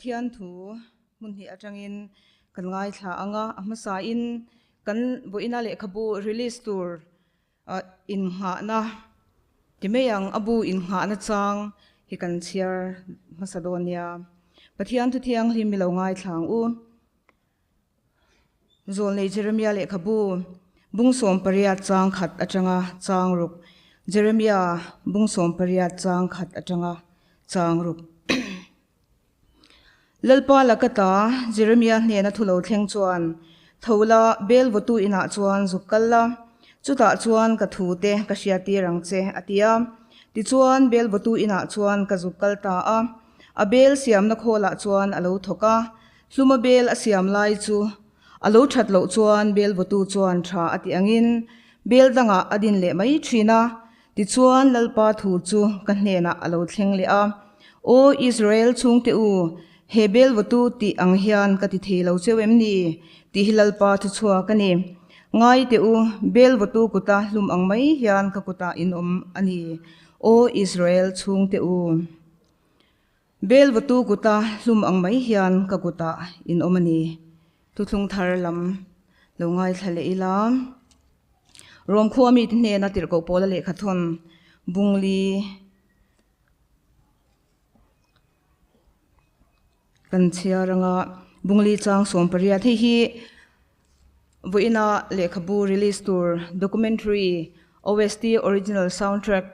Pathian thu hmun hnih atangin kan ngaithla ang a, a hmasain kan vawiina lehkhabu release tur Innghahna ti mai ang, a bu innghahna chang hi kan chhiar hmasa dawn nia. Pathian thu thianghlim i lo ngaithla ang u. Zawlnei Jeremia lehkhabu bung 18 chang khat atanga chang ruk. Jeremia bung 18 chang khat atanga chang ruk. Lalpa laka ta Jeremia hnena thu lo thleng chuan, Tho la, bel vawtu inah chuan zuk kal la, chutah chuan ka thu te ka hriattir ang che, a ti a. Tichuan, bel vawtu inah chuan ka zuk kal ta a. A bel siamna khawlah chuan a lo thawk a, hluma bel a siam lai chu a lo that loh chuan bel vawtu chuan tha a ti angin bel dangah a din leh mai thin a. Tichuan, Lalpa thu chu ka hnenah a lo thleng leh a, Aw Israel chhungte u, he bel vawtu tih ang hian ka ti thei lo cheu em ni? tih hi Lalpa thu chhuak a ni. Ngai teh u, bel vawtu kuta hlum ang mai hian ka kutah in awm a ni, Aw Israel chhungte u. Bel vawtu kuta hlum ang mai hian ka kutah in awm a ni. Thuthlung thar lam lo ngaithla leh ila. Rom khua mite hnena tirhkoh pawla lehkha thawn Bungli kan chhiar anga Bungli chang 18 hei hi vawiina lehkhabu release tur documentary OST original soundtrack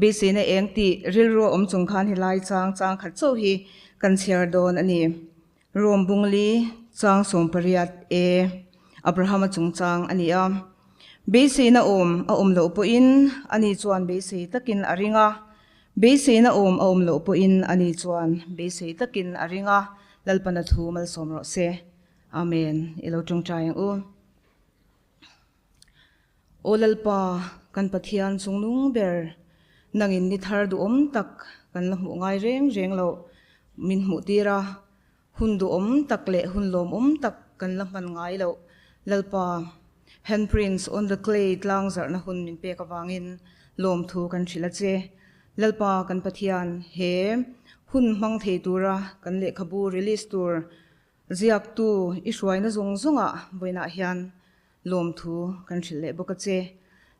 beiseina eng tih rilru a awm chung khan helai chang chang khat chauh hi kan chhiar dawn a ni. Rom Bungli chang 18 e Abrahama chungchang a ni a. Beiseina awm a awm loh pawhin ani chuan beisei takin a ring a. Beiseina awm a awm loh pawhin ani chuan beisei takin a ring a. Lalpana thu malsawm rawh se. Amen. I lo tawngtai ang u. Aw Lalpa, kan Pathian chungnung ber, nangin ni thar duhawm tak kan la hmuh ngai reng reng loh min hmuh tir a, hun duhawm tak leh hun lawmawm tak kan la hman ngai loh. Lalpa, Handprints on the Clay tlang zarhna hun min pek avangin lawmthu kan hrilh a che. Lalpa, kan Pathian, he hun hmang thei tura kan lehkhabu release tur Ziaktu i hruaina zawng zawngah vawiinah hian lawmthu kan hrilh leh bawk a che.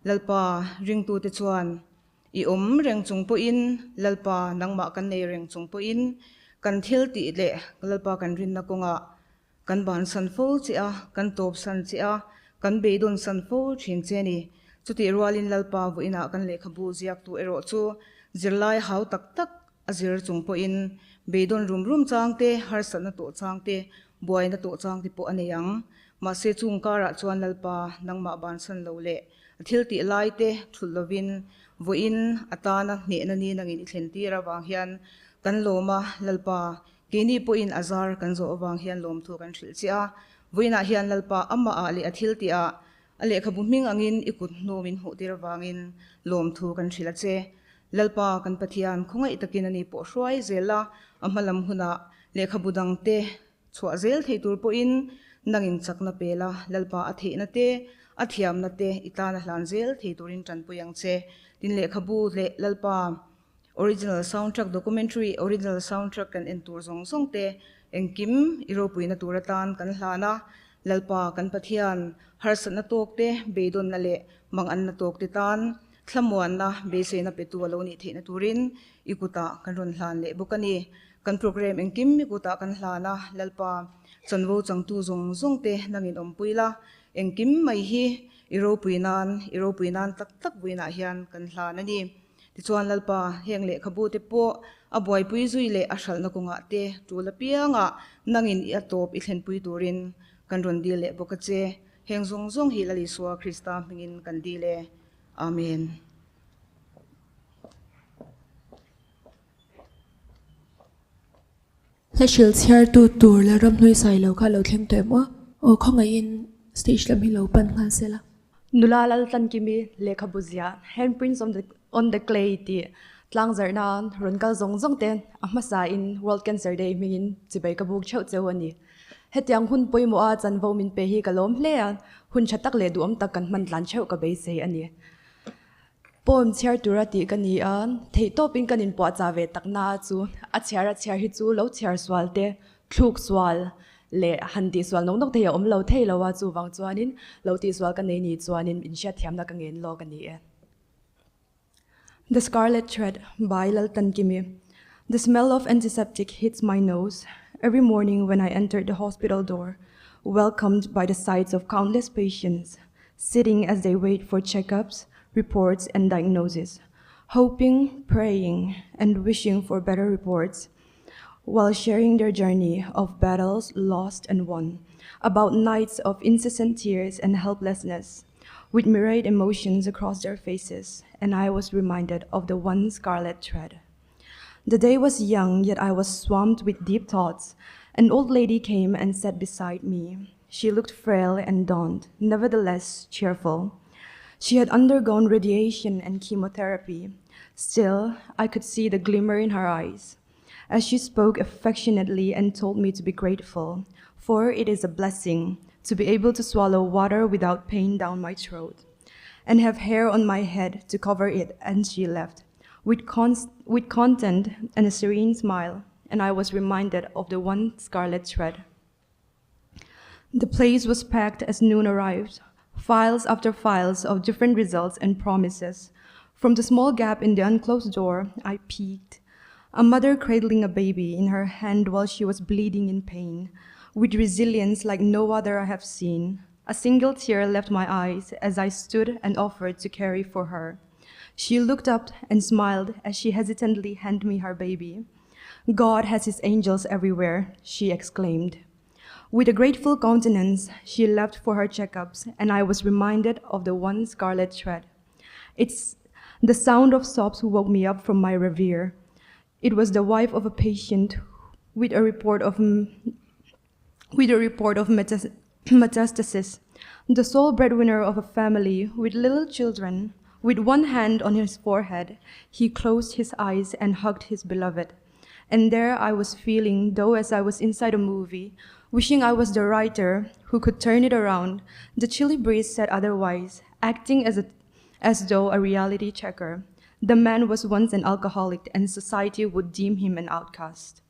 Lalpa ringtute chuan i awm reng chung pawhin, Lalpa nangmah kan nei reng chung pawhin kan thil tih leh Lalpa kan rinna kawngah kan bansan fo che a, kan tawpsan che a, kan beidawnsan fo thin che a ni. Chutih rualin Lalpa vawiinah kan lehkhabu ziaktu erawh chu zirlai hau tak tak A zir chung pawhin beidawn rum rum chang te, harsatna tawh chang te, buaina tawh chang te pawh a nei ang. Mahse chung karah chuan Lalpa nangmah bansan lo leh a thil tih lai te thulh lovin vawiin a tana hnehna ni nangin i thlen tir avang hian kan lawm a, Lalpa keini pawhin a zar kan zawh avang hian lawmthu kan hrilh che a. Vawiinah hian Lalpa amahah leh a thil tihah A lehkhabu hming angin i kut hnu min hmuh tir avangin lawmthu kan hrilh a che. Lalpa kan Pathian khawngaih takin ani pawh hruai zel a, a hma lam hunah lehkhabu dangte chhuah zel thei tur pawhin nangin chakna pe la, Lalpa a theihna te, a thiamna te i tan a hlan zel thei turin tanpui ang che. Tin lehkhabu leh Lalpa Original soundtrack documentary original soundtrack kan en tur zawng zawng te engkim i ropuina tur atan kan hlan a, Lalpa kan Pathian harsatna tawk te beidawnna leh manganna tawk te tan thlamuanna beiseina petu a lo nih theihna turin i kutah kan rawn hlan leh bawk a ni. Kan program engkim i kutah kan hlan a, Lalpa chanvo changtu zawng zawng te nangin awmpui la, engkim mai hi i ropui nan i ropui nan tak tak vuinah hian kan hlan a ni. Tichuan Lalpa, heng lehkhabu te pawh a buaipui zui leh a hralhna kawngah te tul apiangah nangin i a tawp i thlenpui turin kan rawn dil leh bawk a che. Heng zawng zawng hi Lal Isua Krista hmingin kan dil e. Amen. Hla hril chhiartu tur la ramhnuai sai lo kha lo thleng tawh em aw? Aw khawngaihin stage lam hi lo pan nghal se la. Nula Laltlankimi lehkhabu ziah Handprints on the on the Clay tih tlangzarhna rawn kal zawng zawng te a hmasa in World Cancer Day hmingin chibai ka buk theuh cheu a ni. Hetiang hun pawimawh a chanvo min pe hi ka lawm hle a, hun tha tak leh duhawm tak kan hman tlan theuh ka beisei a ni. Poem chhiar tura tih ka ni a, theihtawpin kan inpuahchah ve tak na chu a chhiar a chhiar hi chu lo chhiar sual te. thluk sual leh han tihsual nawk nawk te hi a awm lo thei lo a, chuvang chuanin lo tihsual ka nei ni chuanin inhriatthiamna ka ngen lawk a ni e. The Scarlet Thread by Laltankimi The smell of antiseptic hits my nose every morning when I enter the hospital door, welcomed by the sights of countless patients sitting as they wait for checkups, reports and diagnosis, hoping, praying and wishing for better reports while sharing their journey of battles lost and won, about nights of incessant tears and helplessness, with myriad emotions across their faces, and I was reminded of the one scarlet thread. The day was young, yet I was swamped with deep thoughts. An old lady came and sat beside me. She looked frail and gaunt, nevertheless cheerful. She had undergone radiation and chemotherapy. Still, I could see the glimmer in her eyes as she spoke affectionately and told me to be grateful, for it is a blessing to be able to swallow water without pain down my throat and have hair on my head to cover it, and she left with, with content and a serene smile, and I was reminded of the one scarlet thread. The place was packed as noon arrived, files after files of different results and promises. From the small gap in the unclosed door, I peeked. A mother cradling a baby in her hand while she was bleeding in pain, with resilience like no other I have seen. A single tear left my eyes as I stood and offered to carry for her. She looked up and smiled as she hesitantly handed me her baby. God has his angels everywhere, she exclaimed. With a grateful countenance, she left for her checkups, and I was reminded of the one scarlet thread. It's the sound of sobs woke me up from my reverie. It was the wife of a patient with a report of with a report of metastasis, the sole breadwinner of a family with little children. With one hand on his forehead, he closed his eyes and hugged his beloved. And there I was feeling, though as I was inside a movie, wishing I was the writer who could turn it around. The chilly breeze said otherwise, acting as, a, as though a reality checker. The man was once an alcoholic, and society would deem him an outcast.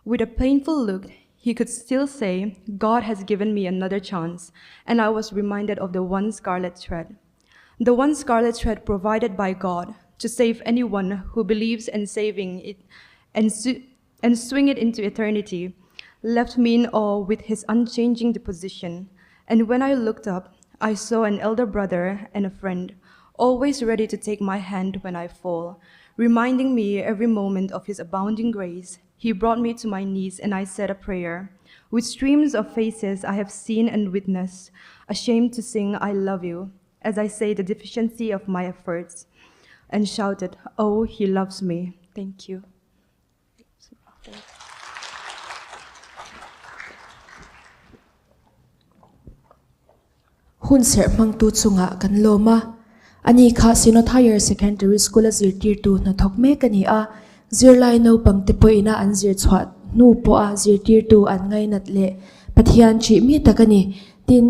With a painful look, he could still say, God has given me another chance, and I was reminded of the one scarlet thread. The one scarlet thread provided by God to save anyone who believes in saving it and, and swing it into eternity left me in awe with his unchanging disposition. And when I looked up, I saw an elder brother and a friend, always ready to take my hand when I fall, reminding me every moment of his abounding grace. He brought me to my knees, and I said a prayer. With streams of faces I have seen and witnessed, ashamed to sing, I love you, as I say the deficiency of my efforts, and shouted, Oh, he loves me. Thank you. Hun serh hmangtu chungah kan lawm a, ani kha Synod Higher Secondary School a zirtirtu hnathawk mek a ni a, zirlai naupangte pawhin a an zir chhuah hnu pawha zirtirtu an ngainat leh Pathian ṭih mi tak a ni. Tin,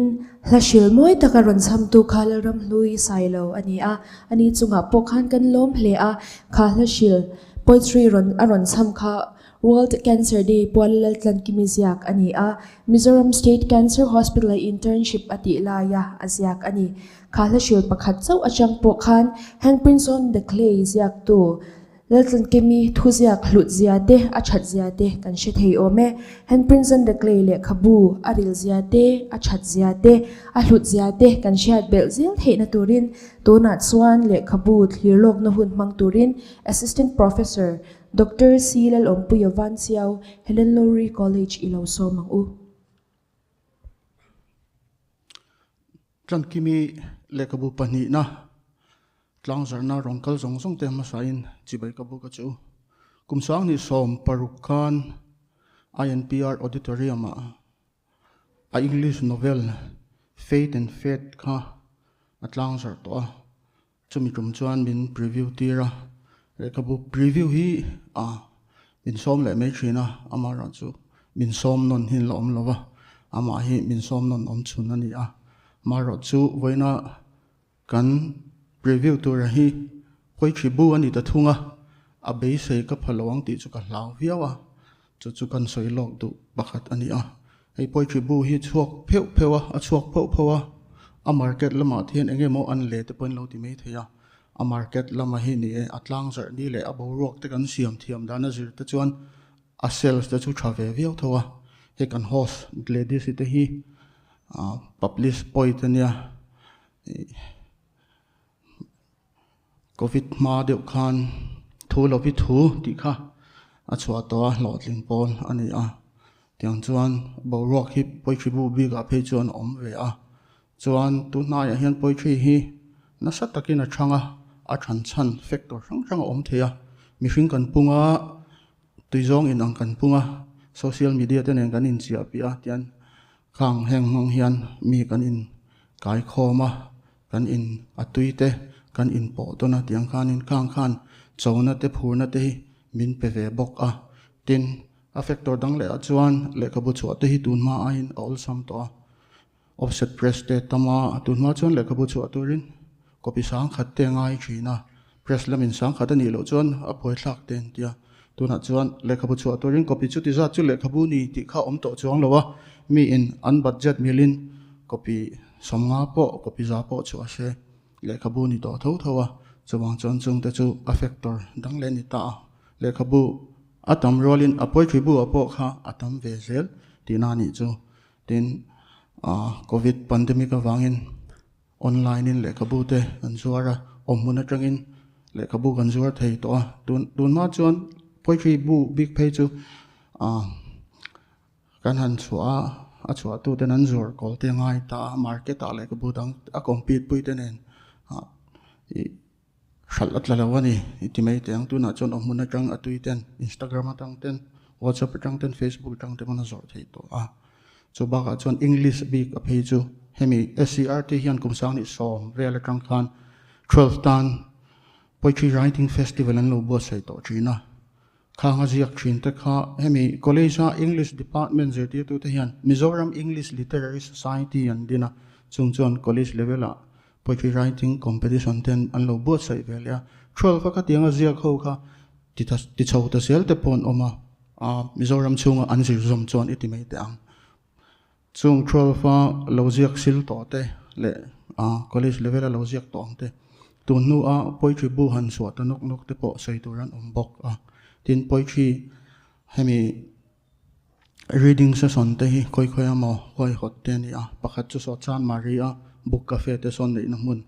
hla hril mawi taka rawn chhamtu kha Lalramhlui Sailo a ni a, ani chungah pawh khan kan lawm hle a, kha hla hril poetry rawn a rawn chham kha World Cancer Day pual Laltlankimi ziak a ni a, Mizoram State Cancer Hospital-a internship a tih laia a ziak a ni. Kha hla hril pakhat chauh atang pawh khan Handprints on the Clay ziaktu Laltlankimi thuziak hlut zia te, a that zia te kan hre thei awm e. Handprints on the Clay lehkhabu a ril zia te, a that zia te, a hlut zia te kan hriat belh zel theihna turin tunah chuan lehkhabu thlir lawkna hun hmang turin Assistant Professor Doctor C. Lalawmpuia Vanchiau, Helen Lowry College i lo sawm ang u. Tlankimi lehkhabu pahnihna tlangzarhna rawn kal zawng zawng te hmasain chibai ka buk a chu. Kum 2016 khan INPR Auditorium ah a English novel Faith and Fate kha a tlangzarh tawh a. Chumi tum chuan min preview tir a, lehkhabu preview hi a min sawm leh mai thin a, amaherawh chu min sawm nawn hi an la awm lo va, amah hi min sawm nawn awm chhun a ni a, amaherawh chu vawiina kan preview tura hi poetry bu a ni ta thung a, a beisei ka pha lo ang tih chu ka hlau viau a. Chu chu kan sawi lawk duh pakhat a ni a. Hei poetry bu hi chhuak pheuh pheuh a, a chhuak phauh phauh a, a market lamah te hian eng emaw an le te pawhin lo ti mai thei a. A market lama hi ni e, a tlang zarh ni leh a boruak te kan siam thiam dan a zir te chuan a sales te chu tha ve viau tho a. Hei kan host Gladys i te hi publish poet a nia. Covid hma deuh khan thu lovi thu tih kha a chhuah tawh a, hlawhtling pawl a ni a. Tiang chuan boruak hi poetry bu bikah phei chuan a awm ve a. Chuan tun hnaiah hian poetry hi nasa takin a chhang a, a than chhan factor hrang hrang a awm thei a. Mihring kan pung a, tuizawng inang kan pung a, social media te nen kan inchiah piah a tian khang heng hmang hian mi kan inkai khawm a. Kan in a tui te kan in pawh dawn a tiang khanin khang khan chona te phurna te hi min pe ve bawk a. Tin, a factor dang leh ah chuan lehkhabu chhuah te hi tun hma aiin a awlsam tawh a. Offset press te tam a, tun hma chuan lehkhabu chhuah turin copy sangkhat te a ngai thin a. Press lamin sangkhat a nih loh chuan a buaithlak te an ti a. Tunah chuan lehkhabu chhuah turin copy chuti zat chu lehkhabu ni tih kha a awm tawh chuang lo a, mi in an budget milin copy sawmnga pawh copy za pawh chhuah se lehkhabu ni tawh tho tho a, chuvang chuan chungte chu a factor dang leh a ni ta a. Lehkhabu a tam rualin a poetry bu ah pawh kha a tam ve zel tihna a nih chu. Tin, Covid pandemic avangin Online in lehkhabu te kan zuar a, awmhmun atangin lehkhabu kan zuar thei tawh a. Tun tunhma chuan poetry bu bik phei chu ah kan han chhuah a, a chhuah tu ten an zuar kawl te ngai ta a, market ah lehkhabu dang a compete pui te nen ah ih hralh a tla lo a ni i ti mai teh ang. Tunah chuan awmhmun atang a tui ten Instagram atang ten WhatsApp atang ten Facebook atang te pawn a zawrh theih tawh a. Chu bakah chuan English bik a phei chu hemi SCERT hian kum sanghnih sawm vel atang khan 12 tan Poetry Writing Festival an lo buatsaih tawh thin a. Khang a ziak thin te kha hemi College a English Department zirtirtute hian Mizoram English Literary Society an din a, chung chuan College level ah Poetry Writing Competition ten an lo buatsaih ve leh a. 12 a khatiang a ziak ho kha ti chho ta zel te pawh an awm a. Mizoram chhunga an zir zawm chuan i ti mai teh ang. Chung 12 a lo ziak sil tawh te leh college level a lo ziak tawh ang te, tun hnu a poetry bu han chhuah ta nawk nawk te pawh sawi tur an awm bawk a. Tin, poetry hemi reading session te hi khawi khawi emaw huaihawt te a ni a, pakhat chu saw Chanmari a book cafe te sawn neihna hmun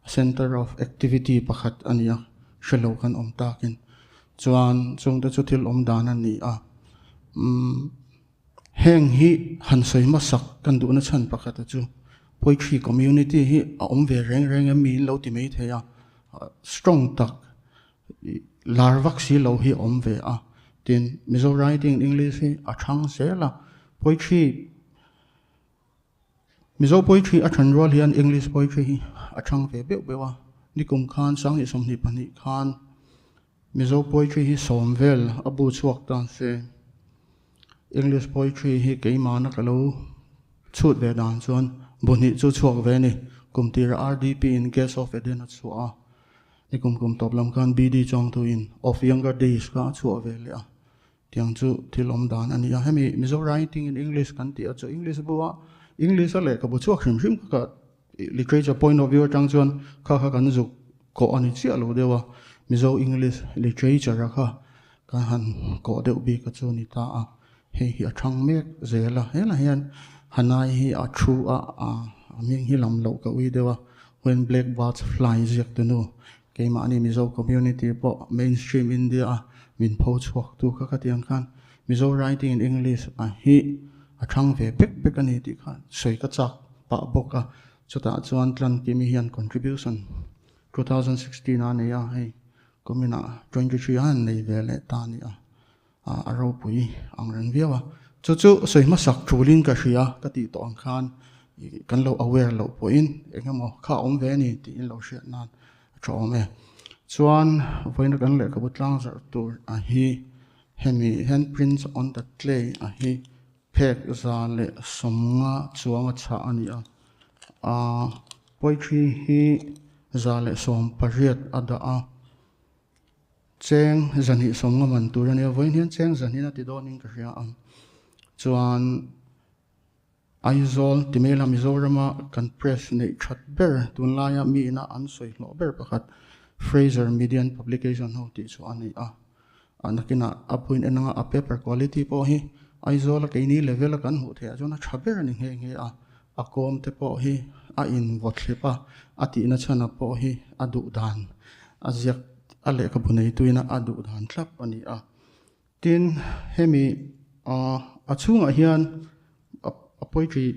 center of activity pakhat a ni a, hrelo kan awm takin. Chuan chungte chu thil awm dan a ni a, umm heng hi han sawi hmasak kan duhna chhan pakhata chu poetry community hi a awm ve reng reng em miin lo ti mai thei a, strong tak lar vak si lo hi a awm ve a, tin Mizo writing in English hi a thang zel a, poetry Mizo poetry a than rual hian English poetry hi a thang ve beuh beuh a, nikum khan 2022 khan Mizo poetry hi sawm vel a bu chhuak ta se, English poetry hi keimahna ka lo chhut ve dan chuan bu hnih chu chhuak ve a ni. Kum tira RDP in Guest of Eden a chhuah a, nikum kum tawp lam khan BD Chawngthu in Of Younger Days kha a chhuah ve leh a. Tiang chu thil awm dan a ni a, hemi Mizo writing in English kan tih a chu English bu a, English a lehkhabu chhuak hrim hrim kha ka literature point of view atang chuan kha kha kan zuk kawh a ni chiah lo deuh a, Mizo English literature a kha kan han kawh deuh bik a chu a ni ta a, hei hi a thang mek zel a, helai hian Hanai hi a thu a, a hming hi lam loh ka ui deuh a, When Black Birds Fly ziak tu nu Keimahni Mizo community pawh mainstream India a min pho chhuak tu kha khatiang khan Mizo writing in English a hi a thang ve bek bek a ni tih kha sawi ka chak pah bawk a, chutah chuan Tlankimi hian contribution 2016 a nei a, hei kuminah 23 a han nei ve leh ta a ni a, a ropui ang reng viau a, chu chu sawi hmasak thulin ka hria ka tih tawh ang khan kan lo aware loh pawhin eng emaw kha a awm ve a ni tiin lo hriat nan a tha awm e. Chuan vawiina kan lehkhabu tlang zarh tur a hi hemi handprints on the clay a hi phek 150 chuanga chhah a ni a, poetry hi 118 a dah a. Cheng zahnih sawmnga man tur a nia, vawiin hian cheng zahnin a ti dawnin ka hria ang. Chuan Aizawl ti mai la Mizorama kan press neih that ber tunlaia mi ina an sawi hlawh ber pakhat Fraser Median Publication ho tih chu a ni a. A nakinah a buin en anga a paper quality pawh hi Aizawla keini level a kan hmuh theih ah chuan a tha ber a ni nghe nghe a. A kawm te pawh hi a in vaw thlep a, a tihna chhana pawh hi a duh dan a ziak a lehkhabu neituina a duh dan thlap a ni a. Tin, hemi a chhungah hian a poetry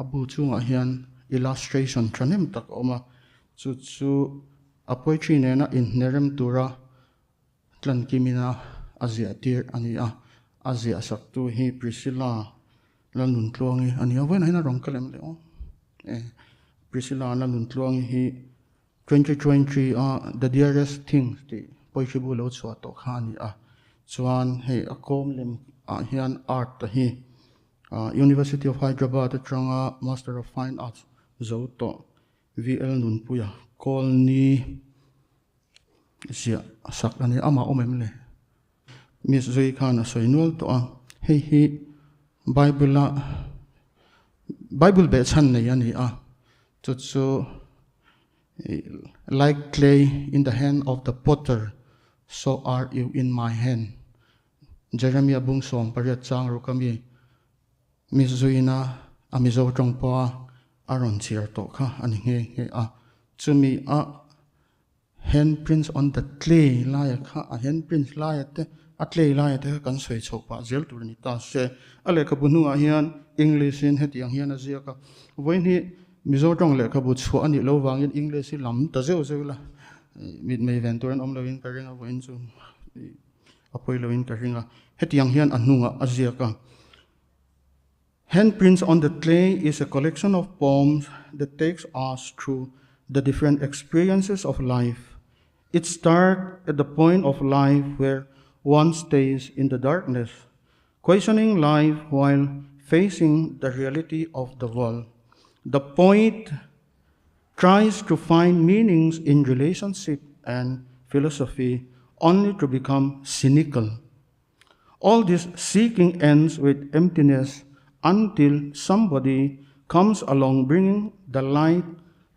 a bu chhungah hian illustration thahnem tak a awm a, chu chu a poetry nena inhnerem tura Tlankimina a ziah tir a ni a, a ziah saktu hi Priscilla Lalnuntluangi a ni a, vawiinah hian a rawn kal em le aw? E, Priscilla Lalnuntluangi hi 2020 a The Dearest Things tih poetry bu lo chhuah tawh kha a ni a, chuan hei a kawm lem ah hian art a hi University of Hyderabad atanga Master of Fine Arts zo tawh VL Nunpuia Kawlni ziah sak a ni amah awm em le? Miss Zui khan a sawi nual tawh a, hei hi Bible a Bible behchhan nei a ni a, chu chu Like clay in the hand of the potter, so are you in my hand. Jeremiah bung 18 chang ruk ami Miss Zuina a Mizo tawng pawha a rawn chhiar tawh kha a ni nghe nghe a, chumi a Handprints on the clay laia kha a handprints laia te a clay laia te kha kan sawi chhoh pah zel tur a ni ta se. A lehkhabu hnungah hian English in hetiang hian a ziak a, vawiin hi Mizo tawng lehkhabu chhuah a nih loh vangin English hi lam ta zeuh zeuh ila mitmei ven tur an awm loin ka ring a, vawiin chu a pawi loin ka ring a, hetiang hian a hnungah a ziak a. Handprints on the Clay is a collection of poems that takes us through the different experiences of life. It starts at the point of life where one stays in the darkness, questioning life while facing the reality of the world. The poet tries to find meanings in relationship and philosophy only to become cynical. All this seeking ends with emptiness until somebody comes along bringing the light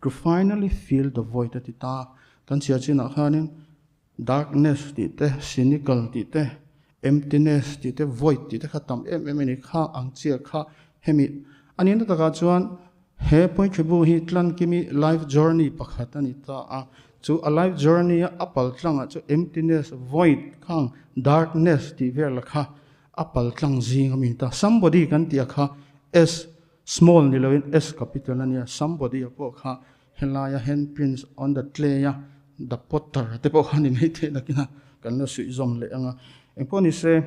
to finally fill the void a ti ta. Kan chhiar chinah khanin darkness tih te, cynical tih te, emptiness tih te, void tih te kha tam em em a ni. Khang ang chiah kha hemi a nihna takah chuan He poetry bu hi Tlankimi life journey pakhat a ni ta a, chu a life journey a a pal tlangah chu emptiness, void, khang darkness tih vel kha a pal tlang zing a mi ta. Somebody kan tih a kha S small ni loin S capital a nia, somebody a pawh kha helaia handprints on the clay a the potter te pawh kha ni mai theih nakina kan la suih zawm leh ang a. Engpawh ni se.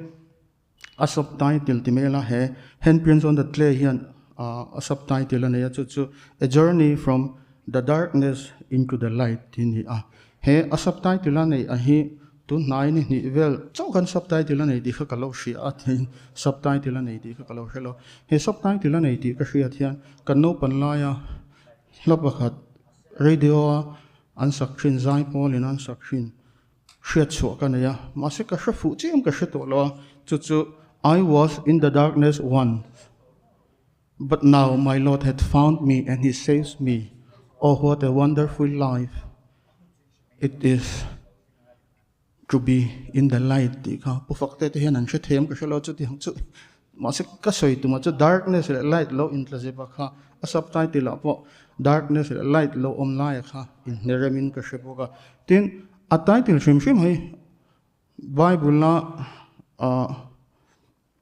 A subtitle ti mai la he Handprints on the Clay hian a subtitle a nei a chu chu A Journey from the Darkness into the Light tih a ni a. He a subtitle a neih a hi tun hnai ni hnih vel chauh khan subtitle a nei tih kha ka lo hria a tiin subtitle a nei tih kha ka lo hre lo. He subtitle a nei tih ka hriat hian kan naupan laia hla pakhat radio a an sak thin zai pawlin an sak thin Hriat chhuah ka nei a, mahse ka hre fuh chiam ka hre tawh lo a, chu chu I was in the darkness once, but now my Lord hath found me and he saves me, oh what a wonderful life it is to be in the light tih kha Pu Fakte te hian an hre thei em ka hre lo chu tih ang chu mahse ka sawi tumah chu darkness leh light lo intlazep a kha a subtitle ah pawh darkness leh light lo awm laia kha inhne remin ka hre bawk a, tin A title hrim hrim hi Bible a ah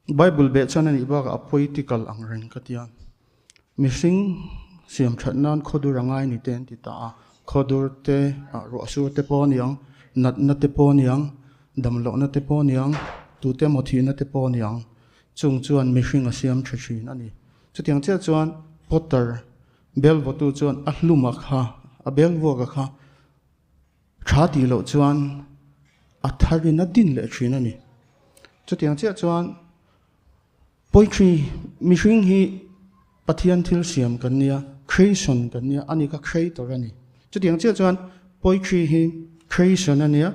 Bible beh chuan a nih bakah a poetical ang reng ka ti a. Mihring siam that nan khawdur a ngai ni te an ti ta a, khawdur te ah ruah sur te pawh a ni ang, natna te pawh a ni ang, damlohna te pawh a ni ang, tute emaw thihna te pawh a ni ang, chung chuan mihring a siam tha thin a ni. Chutiang chiah chuan Potter bel vawtu chuan a hlum a kha, a bel vuak a kha, Tha tih loh chuan a tharin a din leh thin a ni. Chutiang chiah chuan poetry mihring hi Pathian thil siam kan nia, creation kan nia, ani kha creator a ni. Chutiang chiah chuan poetry hi creation a nia,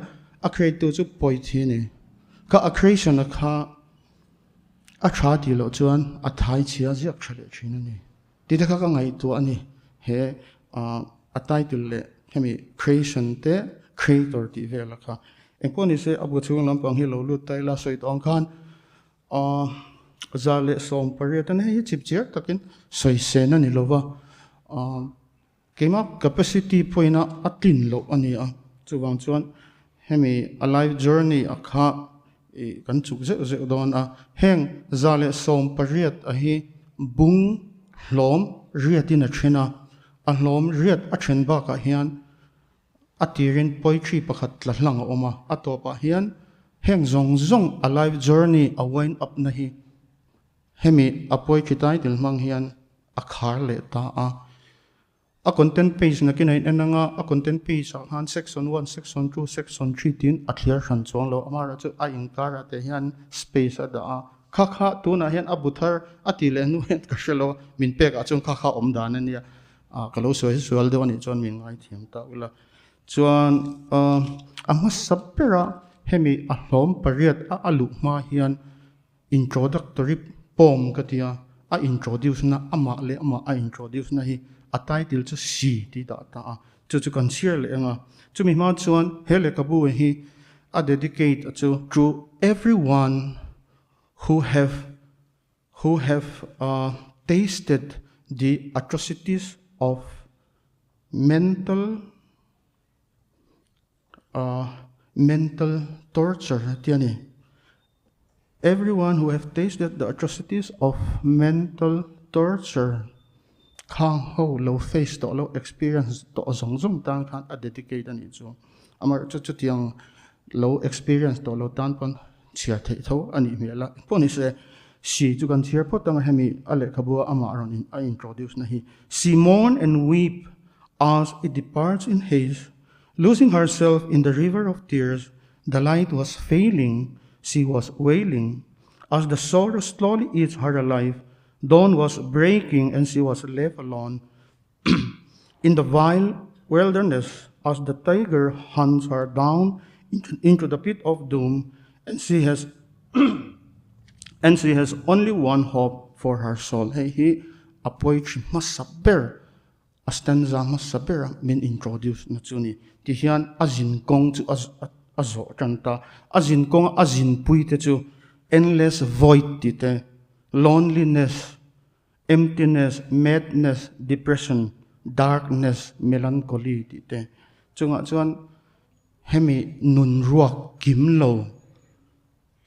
A create tu chu pawi thi ni. Kha a creation a kha a tha tih loh chuan a thai chhia ziak tha leh thin a ni. Tih te kha ka ngaihtuah a ni. He a title leh hemi creation te creator tih vel a kha. Engpawh ni se a bu chhung lampang hi lo lut ta ila sawi tawh ang khan 118 a ni. Hei hi chip chiar takin sawi sen a ni lova. Keimah capacity pawhin a tlin loh a ni a, chuvang chuan hemi a life journey a kha ih kan chuk zeuh zeuh dawn a, heng 118 a hi bung hlawm riatin a then a, a hlawm riat a then bakah hian a tirin poetry pakhat tla hlang a awm a, a tawpah hian heng zawng zawng a life journey a wind up na hi Hemi a poetry title hmang hian a khar leh ta a. A content page nakin a in en anga, a content page ah khan section one, section two, section three tiin a thliar hran chuang lo. Amaherawhchu a inkar ah te hian space a dah a. Kha kha tunah hian a bu thar a tih leh hnu hian ka hre lo a, min pek ah chuan kha kha awm dan a nia. Ka lo sawi sual deuh a nih chuan min ngaithiam ta ula. Chuan a hmasa bera hemi a hlawm pariat a a luh hma hian Introductory poem ka ti a, a introduce na amah leh amah a introduce na hi a title chu si tih dah ta a, chu chu kan chhiar leh ang a. Chumi hma chuan he lehkhabu hi a dedicate a chu to everyone who have who have tasted the atrocities of mental Mental torture tih a ni. Everyone who have tasted the atrocities of mental torture khang ho lo face tawh lo experience tawh zawng zawng tan khan a dedicate a nih chu. Amaherawhchu chutiang lo experience tawh lo tan pawn chhiar theih tho a nih hmel a. Engpawh ni se si chu kan chhiar phawt ang a hemi a lehkhabu a amah rawn a introduce na hi. Si mourn and weep as it departs in haste Losing herself in the river of tears, the light was failing, she was wailing. As the sorrow slowly eats her alive, dawn was breaking and she was left alone. in the vile wilderness, as the tiger hunts her down into, into the pit of doom, and she has and she has only one hope for her soul. Hei hi a poetry hmasa ber A stanza hmasa bera min introduce na chu ni. Tihian a zin kawng chu a zawh tan ta. A zin kawnga a zinpui te chu endless void tih te, loneliness, emptiness, madness, depression, darkness, melancholy tih te. Chungah chuan hemi nun ruak kim lo,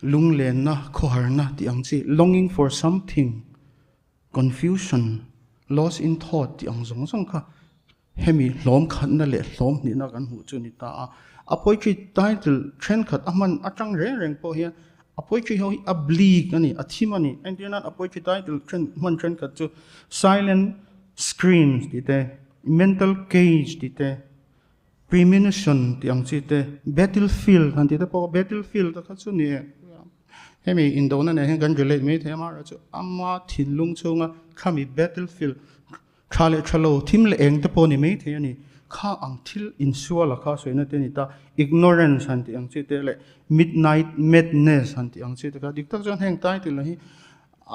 lunglenna, khawharna tih ang chi, longing for something, Confusion, lost in thought tih ang zawng zawng kha hemi hlawm khatna leh hlawm hnihna kan hmuh chu a ni ta a. A poetry title thenkhat a hman atang reng reng pawh hian a poetry ho hi a bleak a ni, a thim a ni. Entir nan a poetry title then hman thenkhat chu Silent Screams tih te, Mental Cage tih te, Premonition tih ang chi te, Battlefield han tih te pawh battlefield te kha chu ni e. Hemi indona nen hian kan relate mai thei a, amaherawhchu chu ama thinlung chhunga khami battlefield tha leh tha lo thim leh eng te pawh ni mai thei a ni. Kha ang thil insuala kha sawina te a ni ta, ignorance han tih ang chi te leh midnight madness han tih ang chi te kha dik tak chuan heng title hi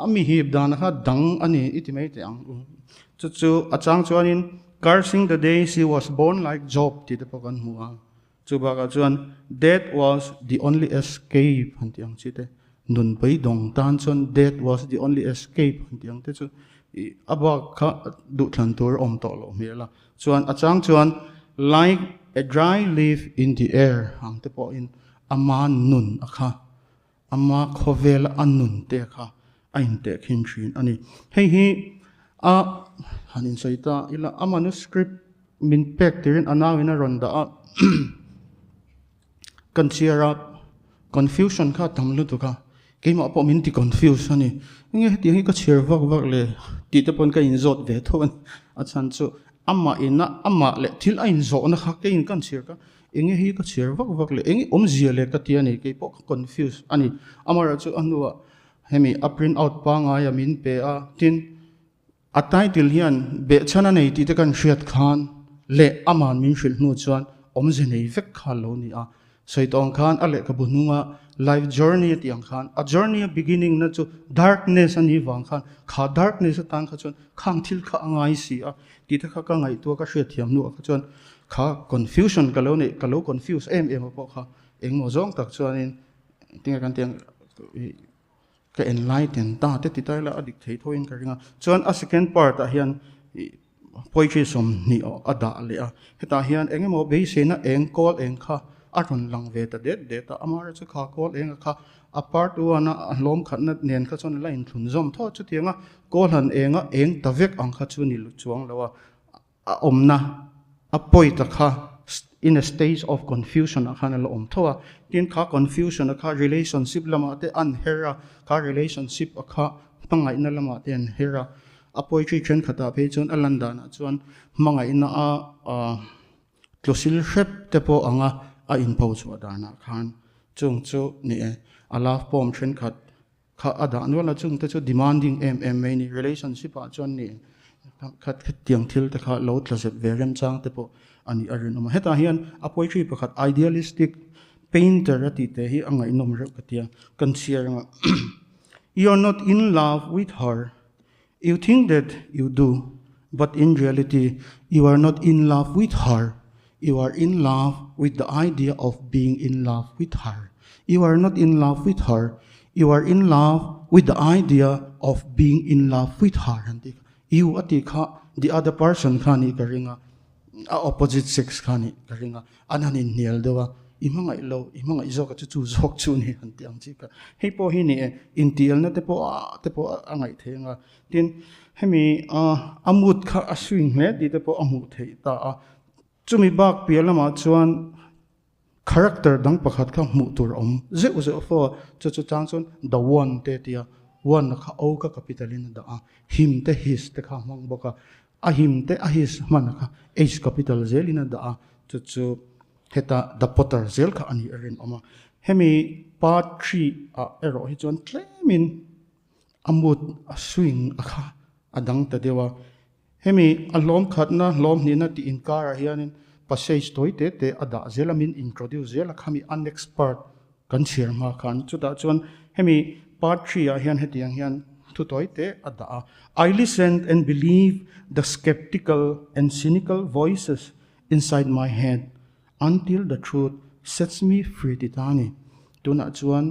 a mi hip dana kha dang a ni i ti mai teh ang. Chu chu a chang chuanin cursing the day she was born like Job tih te pawh kan hmu a. Chu bakah chuan Death was the only escape han tih ang chi te, nun beidawng tan chuan death was the only escape han tih ang te chu ih a bak kha duhthlan tur a awm tawh loh hmel a. Chuan a chang chuan like a dry leaf in the air ang te pawhin ama nun a kha, ama khawvela a nun te kha a intehkhin thin a ni. Hei hi a han insawi ta ila a manuscript min pek tirin a nauin a rawn dah a, kan chhiar a confusion kha a tam lutuk a, keimah pawh min ti confuse a ni. Enge hetiang hi ka chhiar vak vak le tih te pawn ka inzawt ve tho a ni. A chhan chu amah ina amah leh thil a inzawhna kha keiin kan chhiar kha enge hi ka chhiar vak vak le enge awmzia le ka ti a ni keipawh ka confuse a ni. Amaherawhchu a hnuah Hemi a print out pangai a min pe a, tin a title hian behchhan a nei tih te kan hriat khan leh aman min hrilh hnu chuan awmze nei vek kha lo ni a. Sawi tawh ang khan a lehkhabu hnunga life journey a tih ang khan a journey a beginning na chu darkness a nih vang khan kha darkness atan kha chuan khang thil kha a ngai si a tih te kha ka ngaihtuah ka hriatthiam hnuah kha chuan kha confusion ka lo neih ka lo confuse em em a pawh kha engmaw zawng tak chuanin tinge kan tih ang ka enlighten ta te ti ta ila a dik thei tho in ka ring a chuan a second part ah hian ih poetry 20 a dah leh a hetah hian eng emaw beiseina eng kawl eng kha a rawn lang ve ta det det a amaherawhchu chu kha kawl eng a kha a part one a a hlawm khatna nen kha chuan a la inthlun zawm tho chutiang a kawl han eng a eng ta vek ang kha chu ni chuang lo a A awmna a point a kha in a stage of confusion ah khan a la awm tho a, tin kha confusion a kha relationship lamah te an her a, kha relationship a kha hmangaihna lamah te an her a, a poetry thenkhatah phei chuan a lan danah chuan hmangaihna a tlusil hrep te pawh anga a inpho chhuah danah khan chung chu ni e a love poem thenkhat Kha a dah nual a chungte chu demanding em em mai ni relationship ah chuan ni khat khatiang thil te kha lo tla zep ve remchang te pawh a nih a rinawm a. Hetah hian a poetry pakhat idealistic painter a tih te hi a ngaihnawm reuh ka tia kan chhiar anga You are not in love with her, you think that you do but in reality you are not in love with her, you are in love with the idea of being in love with her. You are not in love with her, you are in love with the idea of being in love with her han tih kha. You a tih kha the other person kha nih ka ring a, a opposite sex kha nih ka ring a, an han inhnial deuh a, i hmangaih lo, i hmangaih zawk a chu chu zawk chu ni han tih ang chi kha. Hei pawh hi ni e, intialna te pawh a te pawh a ngaih theih ang a, tin hemi a mood kha a swing hle tih te pawh a hmuh theih ta a. Chumi bak piah lamah chuan character dang pakhat kha hmuh tur a awm zeuh zeuh fo a, chu chu chang chuan the one te a ti a, one kha O kha capital in a dah a, him te his te kha a hmang bawk a, a him te a his hman kha H capital zelin a dah a, chu chu heta the potter zel kha a nih a rinawm a. Hemi part 3 ah erawh hi chuan tlemin a mood a swing a kha a dang ta deuh a. Hemi a hlawm khatna hlawm hnihna tih inkarah hianin passage tawi te te a dah zel a, min introduce zel a khami a next part kan chhiar hma khan. Chutah chuan hemi part 3 ah hian hetiang hian thu tawi te a dah a, I listened and believed the skeptical and cynical voices inside my head until the truth sets me free ti ta a ni. Tunah chuan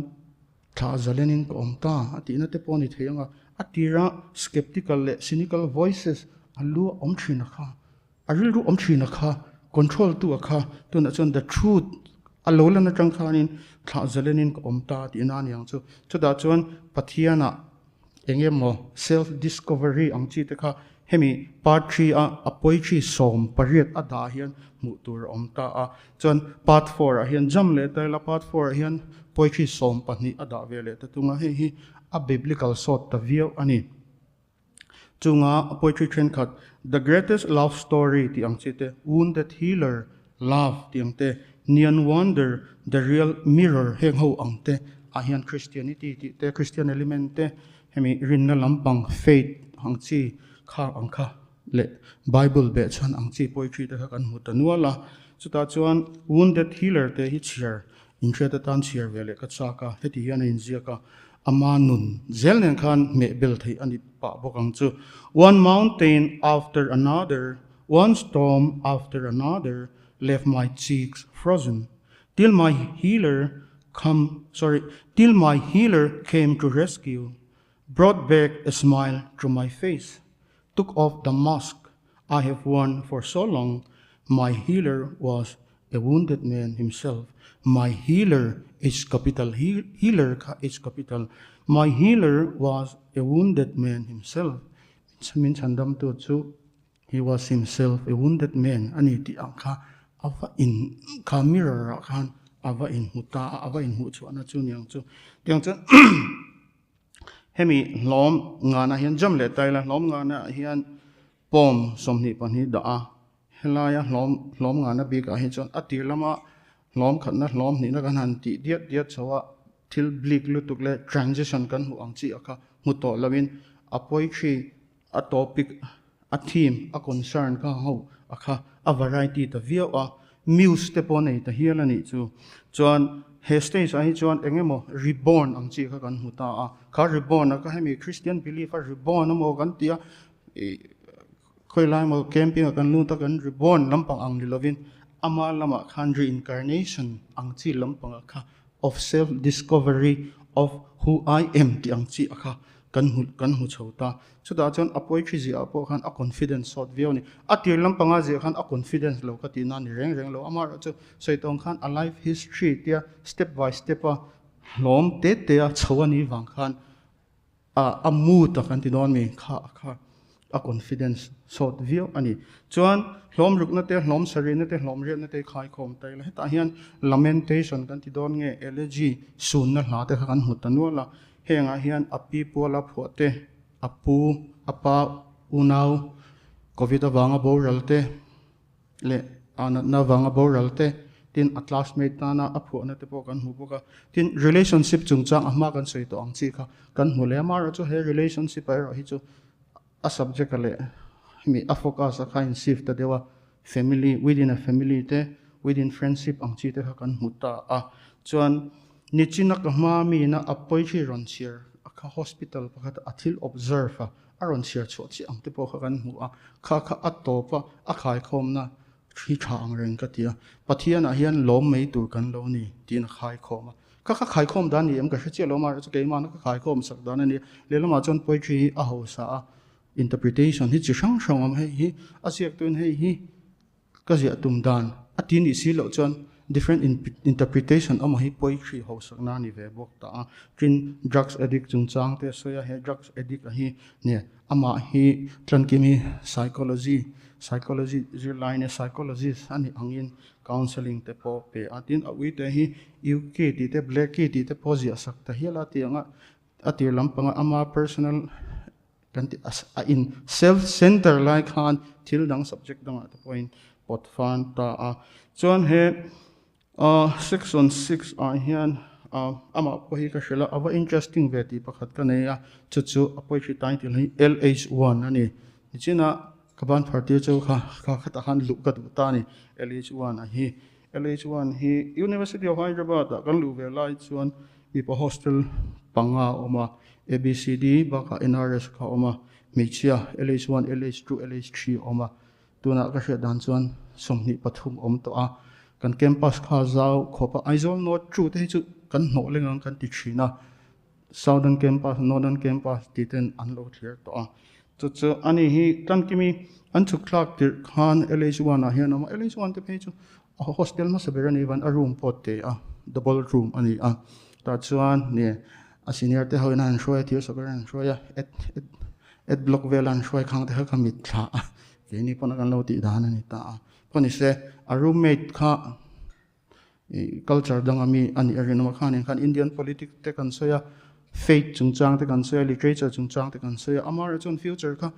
Thla zalenin ka awm ta a tihna te pawh a ni thei ang a, a tira skeptical leh cynical voices a lu a awm thin a kha, a rilru awm thin a kha, control tu a kha, tunah chuan the truth a lo lan atang khanin thla zalenin ka awm ta a tihna a ni ang chu. Chutah chuan Pathianah eng emaw self discovery ang chi te kha hemi part 3 a a poetry 18 a dah hian hmuh tur a awm ta a. Chuan part 4 ah hian jam leh ta ila part 4 ah hian poetry 12 a dah ve leh ta tung a, hei hi a biblical sawt ta viau a ni. Chunga poetry thenkhat The Greatest Love Story tih ang chi te, Wounded Healer, Love tih ang te, Neon Wonder, The Real Mirror heng ho ang te ah hian Christianity tih te, Christian element te, hemi rinna lampang faith ang chi kha ang kha leh Bible beh chhan ang chi poetry te kha kan hmu ta nual a. Chutah chuan Wounded Healer te hi chhiar inhriat atan chhiar ve leh ka chak a, heti hian a inziak a, ama nun zel nen khan hmeh bel theih a ni pah bawk ang chu. One mountain after another, one storm after another left my cheeks frozen till my healer come sorry till my healer came to rescue brought back a smile to my face took off the mask I have worn for so long my healer was a wounded man himself my healer H capital healer kha H capital my healer was a wounded man himself min chhandamtu chu he was himself a wounded man a ni tih ang kha a va in kha mirror ah khan a va inhmu ta a a va inhmuh chhuahna chu ni ang chu tiang chuan Hemi hlawm nganah hian jam leh taila hlawm nganah hian pawm 22 dah a, helaia hlawm hlawm ngana bikah hi chuan a tir lama hlawm khatna hlawm hnihna kan han tih diat diat chho a, thil bleak lutuk leh transition kan hmuh ang chi a kha hmu tawh loin a poetry a topic a theme a concern kha ho a kha a variety ta viau a. Muse te pawh nei ta hial a nih chu. Chuan he stage ah hi chuan eng emaw reborn ang chi kha kan hmu ta a. Kha reborn a kha hemi Christian belief a reborn emaw kan ti a, ih khawi lai emaw camping ah kan lut a kan reborn lampang ang ni lovin ama lamah khan reincarnation ang chi lampang ah kha of self discovery of who I am tih ang chi a kha kan hmu kan hmu chho ta. Chutah chuan a poetry ziah ah pawh khan a confidence sawt viau a ni. A tir lampanga ziah khan a confidence lo ka tihna a ni reng reng lo. Amaherawh chu sawi tawng khan a life history tia step by step a hlawm te te a chho a nih vang khan a a mood a kan ti dawn mi kha a kha a confidence sawt viau a ni. Chuan hlawm rukna te, hlawm sarihna te, hlawm riatna te khaikhawm ta ila hetah hian lamentation kan ti dawn nge elegy sunna hla te kha kan hmu ta nual a. Hengah hian a pi puala phuah te, a pu, a pa, unau, Covid avanga boral te leh a natna avanga boral te, tin a classmate tana a phuahna te pawh kan hmu bawk a. Tin, relationship chungchang a hma kan sawi tawh ang chi kha kan hmu leh a, amaherawh chu he relationship ah erawh hi chu a subject a leh hemi a focus a kha in shift ta deuh a, family, within a family te, within friendship ang chi te kha kan hmu ta a. Chuan nichina ka hma miin a a poetry rawn chhiar a kha hospital pakhat a thil observe a, a rawn chhiar chhuah chiah ang te pawh kha kan hmu a, kha kha a tawp a, a khaikhawmna Thli tha ang reng ka ti a, Pathianah hian lawm mai tur kan lo ni tiin a khaikhawm a. Ka kha khaikhawm dan ni em ka hre chiah lo mahse chu keimahna ka khaikhawm sak dan a ni. Lehlamah chuan poetry hi a hausa a, interpretation hi chi hrang hrang awm hei hi a ziak tuin hei hi ka ziah tum dan a ti nih si loh chuan different interpretation awm hi poetry hausakna a ni ve bawk ta a. Tin, drugs addict chungchang te a sawi a, he drugs addict a hi nia Amah hi Tlankimi Psychology, Psychology zirlai nia Psychologist a nih angin Counselling te pawh pe a. Tin, a uite hi UK tih te Blackie tih te pawh ziah sak ta hial a ti ang a, a tir lampanga ama personal kan tih a in self center lai khan thil dang subject dangah te pawhin pawt fan ta a. Chuan he Section 6 ah hian amah pawh hi ka hrilh a, a va interesting ve tih pakhat ka nei a, chu chu a poetry title hi LH1 a ni. Nichina ka ban phar tir chu kha kha khatah khan luh ka duh ta a ni, LH1 a hi. LH1 hi University of Hyderabad ah kan luh ve lai chuan mipa hostel panga a awm a, ABCD bakah NRS kha a awm a, hmeichhia LH1, LH2, LH3 a awm a. Tunah ka hriat dan chuan 23 awm tawh a, kan campus kha zau khawp a, Aizawl North chu te hi chu kan hnawh leng ang kan ti thin a, Southern Campus, Northern Campus tih ten an lo thlir tawh a. Chu chu ani hi Tlankimi an chhuk thlak tirh khan LH1 ah hian a awm a, LH1 te phei chu a hostel hmasa ber a nih vang a room pawh te a, double room a ni a, tah chuan nia a senior te ho in a han hruai a, thir sawkar an hruai a, Ad block vel an hruai khang te kha ka mit thla a, keini pawn a kan lo tih dan a ni ta a. Pawh ni se, a roommate kha ih culture dang ami a nih a rinawm a, khanin khan Indian politics te kan sawi a, faith chungchang te kan sawi a, literature chungchang te kan sawi a, amaherawhchu chuan future kha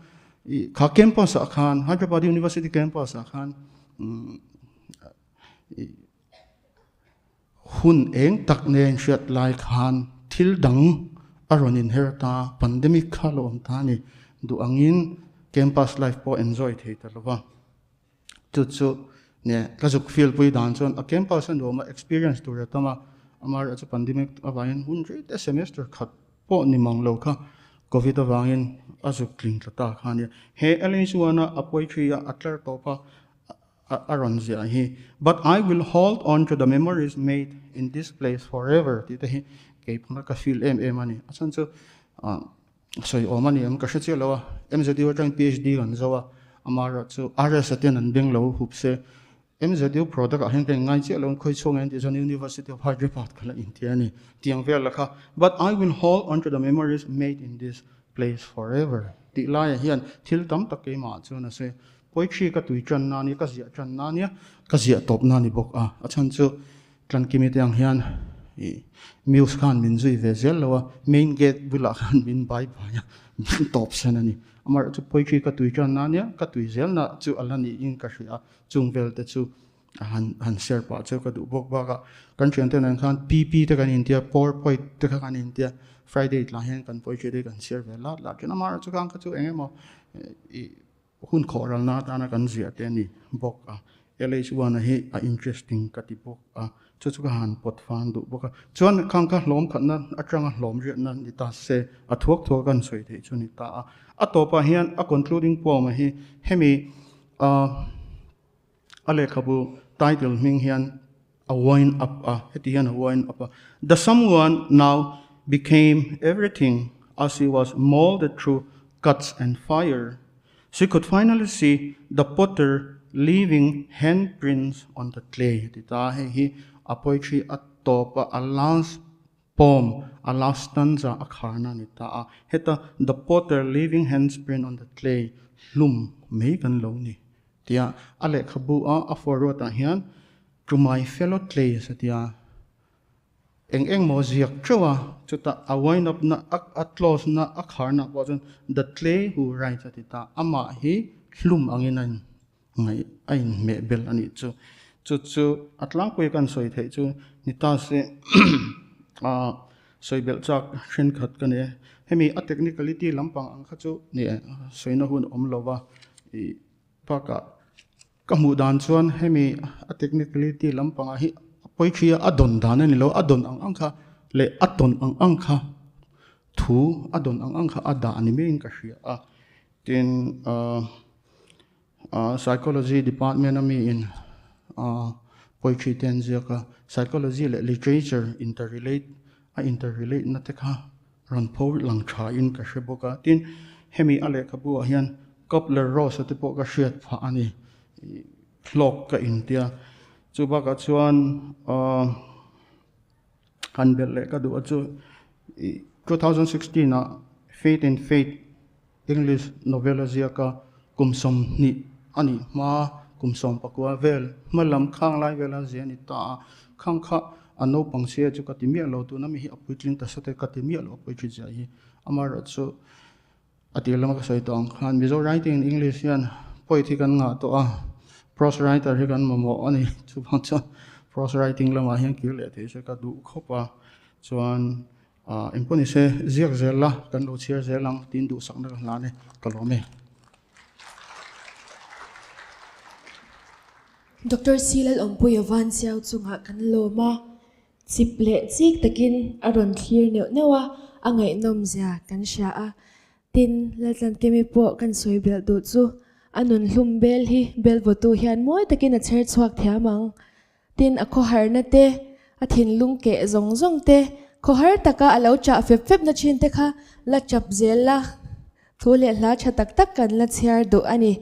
ih kha campus ah khan Hyderabad University campus ah khan umm ih Hun eng tak nen hriat lai khan thil dang a rawn inher ta, pandemic kha lo awm ta a ni. Duh angin campus life pawh enjoy thei ta lo va. Chu chu nge ka zuk feel pui dan chuan a campus a nuam a, experience tur a tam a, amaherawhchu pandemic avangin hun rei te semester khat pawh ni mang lo kha Covid avangin a zuk tling tla ta kha a nia. He LH1 a a poetry a a tlar tawp a, a rawn ziah hi, But I will hold on to the memories made in this place forever tih te hi kei pawn ka feel em em a ni. A chhan chu sawi awm a ni em ka hre chiah lo a, MZU atangin PhD kan zo a, amaherawh chu RS a ten an beng lo hup se, MZU product ah hian ka inngai chiah lo a, khawi chhung en tih chuan University of Hyderabad ka la inti a ni tiang vel la kha, But I will hold on to the memories made in this place forever tih laiah hian thil tam tak keimah chuan a sawi. Poetry ka tui tan na nia, ka ziah tan na nia, ka ziah tawp na ni bawk a. A chhan chu Tlankimi te ang hian ih Muse khan min zui ve zel lo a, main gate bulah khan min bai bai a, min tawp san a ni. Amaherawh chu poetry ka tui tan na nia, ka tui zel na chu a la niin ka hria a, chung vel te chu han han share pah chu ka duh bawk bakah kan thiante nen khan PP te kan intia, powerpoint te kha kan intia, Friday tlah hian kan poetry te kan share ve lat lat thin a, amaherawh chu khan kha chu eng emaw ih hun khawhralna atana kan ziah te a ni bawk a. LH1 a hi a interesting ka ti bawk a, chu chu ka han pawt fang duh bawk a. Chuan khang kha hlawm khatna atanga hlawm riatna ni ta se, a thuak thuak kan sawi theih chu ni ta a. A tawpah hian a concluding poem a hi hemi a lehkhabu title hming hian a wind up a, heti hian a wind up a, The someone now became everything as he was molded through cuts and fire. She could finally see the potter leaving handprints on the clay ti ta hei hi a poetry a tawp a, a last poem, a last stanza a kharna a ni ta a. Heta the potter leaving handprint on the clay hlum mai kan lo ni tia a lehkhabu a a forward ah hian to my fellow clays a tia. Eng eng maw ziak teuh a, chutah a wind up na a close na a khar na pawh chuan the clay who writes a ti ta, amah hi hlum angin a in ngaih a in hmeh bel a nih chu. Chu chu a tlangpui kan sawi theih chu ni ta se ah sawi belh chak thenkhat ka nei a, hemi a technicality lampang ang kha chu ni sawina hun awm lo va ih bakah Ka hmuh dan chuan hemi a technicality lampangah hi a poetry a a dawn dan a ni lo, a dawn ang ang kha leh a tawn ang ang kha thu a dawn ang ang kha a dah ni maiin ka hria a. Tin ahh ahh psychology department a miin ahh poetry te an ziak a, psychology leh literature interrelate a interrelate na te kha rawn pho lang tha in ka hre bawk a. Tin hemi a lehkhabu ah hian Coupler Ross a te pawh ka hriat phah a ni. Hlawk ka intia. Chu bakah chuan ahh han belh leh ka duh a chu 2016 ah Faith and Faith English novel a ziak a, kum 20 a nih hma kum 19 vel hma lam khang lai vela zia a ni ta a. Khang kha a naupang chhia chu ka ti miah lo, tuna mi hi a puitling ta sawt e ka ti miah lo a puitling zia hi. Amaherawhchu A tir lama ka sawi tawh ang khan Mizo writing in English hian poet hi kan ngah tawh a, prose writer hi kan mamawh a ni. Chuvang chuan prose writing lamah hian kir leh theih se ka duh khawp a, chuan engpawh ni se ziak zel la kan lo chhiar zel ang tiin duhsakna ka hlan e, ka lawm e. Doctor Silal Awmpuia Vansiau chungah kan lawm a. Chip leh chik takin a rawn thlir neuh neuh a, a ngaihnawm zia kan hria a. Tin, Laltlankimi pawh kan sawi belh duh chu a nun hlum bel hi bel vawtu hian mawi takin a chher chhuak thiam ang. Tin, a khawharna te, a thinlung keh zawng zawng te, khawhar taka a lo chah fep fep na thin te kha la chap zel la, thu leh hla tha tak tak kan la chhiar duh a ni.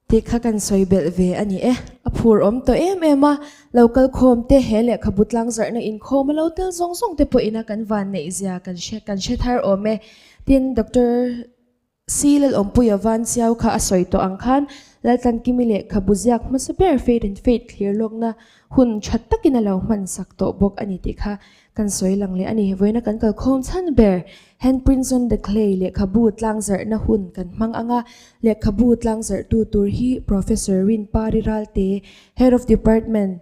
Tih kha kan sawi belh ve a ni e. A phur awm tawh em em a, lo kal khawm te he lehkhabu tlang zarhna inkhawm a lo tel zawng zawng te pawhin a kan van neih zia kan hre kan hre thar awm e. Tin, Doctor C Lalawmpuia Vansiau kha a sawi tawh ang khan Laltlankimi lehkhabu ziak hmasa ber Fate and Faith thlir lawkna hun tha takin a lo hman sak tawh bawk a ni tih kha Kan sawi lang leh a ni. Vawiina kan kalkhawm chhan ber Handprints on the Clay lehkhabu tlangzarhna hun kan hmang ang a, lehkhabu tlangzarhtu tur hi Professor Rinpari Ralte, Head of Department,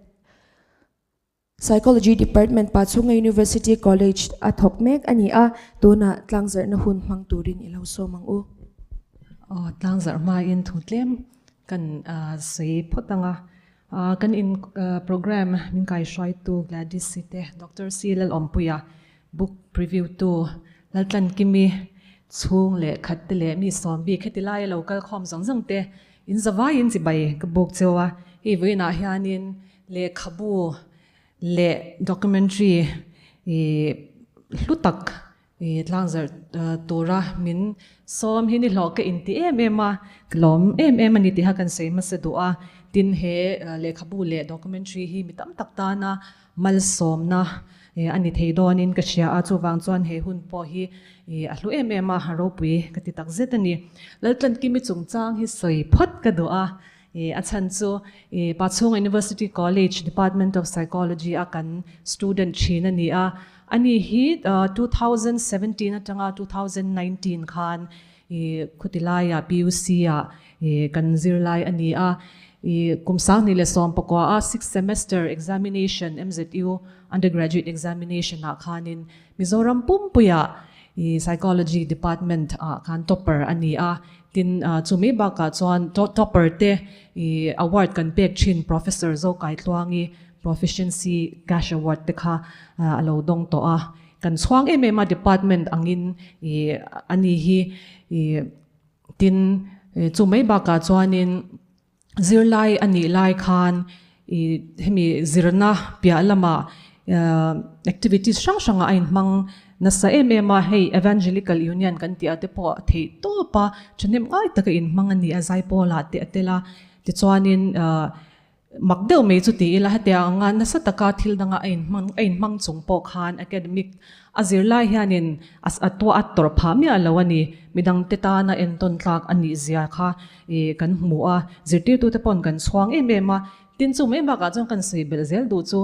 Psychology Department, Pachhunga University College a thawk mek a ni a, tunah tlangzarhna hun hmang turin i lo sawm ang u. Aw, tlangzarh hmain thu tlem kan sawi phawt ang a. Kan in program min kaihruaitu Gladys te, Doctor C Lalawmpuia book preview tu Laltlankimi chhung leh khat te leh mi sawm bik heti laia lo kal khawm zawng zawng te in zavaiin chibai ka buk cheu a. Hei vawiinah hianin lehkhabu leh documentary hlu tak I tlangzarh tura min sawm hi ni hlawh ka inti em em a, ka lawm em em a ni tiha kan sawi hmasa duh a. Tin, he lehkhabu leh documentary hi mi tam tak tana malsawmna a ni thei dawnin ka hria a, chuvang chuan he hun pawh hi a hlu em em a, a ropui ka ti tak zet a ni. Laltlankimi chungchang hi sawi phawt ka duh a, a chhan chu Pachhunga University College Department of Psychology a kan student thin a ni a, Ani hi 2017 atanga 2019 khan khuti laiah PUC ah kan zirlai a ni a. Kum 2019 a sixth semester examination MZU undergraduate examination ah khanin Mizoram pumpuiah. I Psychology Department ah khan topper a ni a, tin chumi bakah chuan topper te i award kan pek thin Professor Zokaitluangi Proficiency Cash Award te kha a lo dawng tawh a. Kan chhuang em em a department angin i a ni hi i tin chu mai bakah chuanin zirlai a nih lai khan i hemi zirna piah lamah activities hrang hrangah a inhmang nasa em em a, hei Evangelical Union kan tih ah te pawh theih tawp a thahnem ngai taka inhmang a ni a, Zaipawlah te a tel a, tichuanin Mak deuh mai chu ti ila, hetiang anga nasa taka thil danga a inhmang a inhmang chung pawh khan academic a zirlai hianin a a tuah a tawrh phah miah lo a ni. Midangte tana entawn tlak a nih zia kha ih kan hmu a, zirtirtute paw'n kan chhuang em em a. Tin chu mai bakah chuan kan sawi belh zel duh chu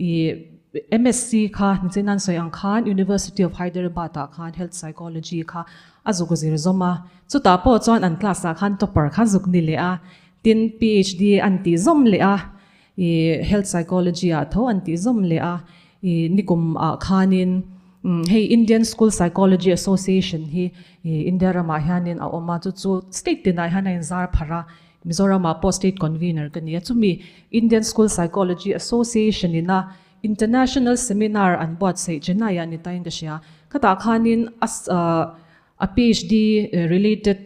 ih MSc kha nichin an sawi ang khan University of Hyderabad ah khan Health Psychology kha a zuk zir zawm a, chutah pawh chuan an class ah khan topper kha zuk ni leh a. Tin, PhD an tih zawm leh a, i Health Psychology ah tho an tih zawm leh a, i nikum ah khanin hei Indian School Psychology Association hi i India ramah hianin a awm a, chu chu state tinah hian a inzar pharh a, Mizoram ah pawh state convener ka ni a, chumi Indian School Psychology Association ina International Seminar an buatsaih Chennai ah ni tain ka hria, khatah khanin a A PhD related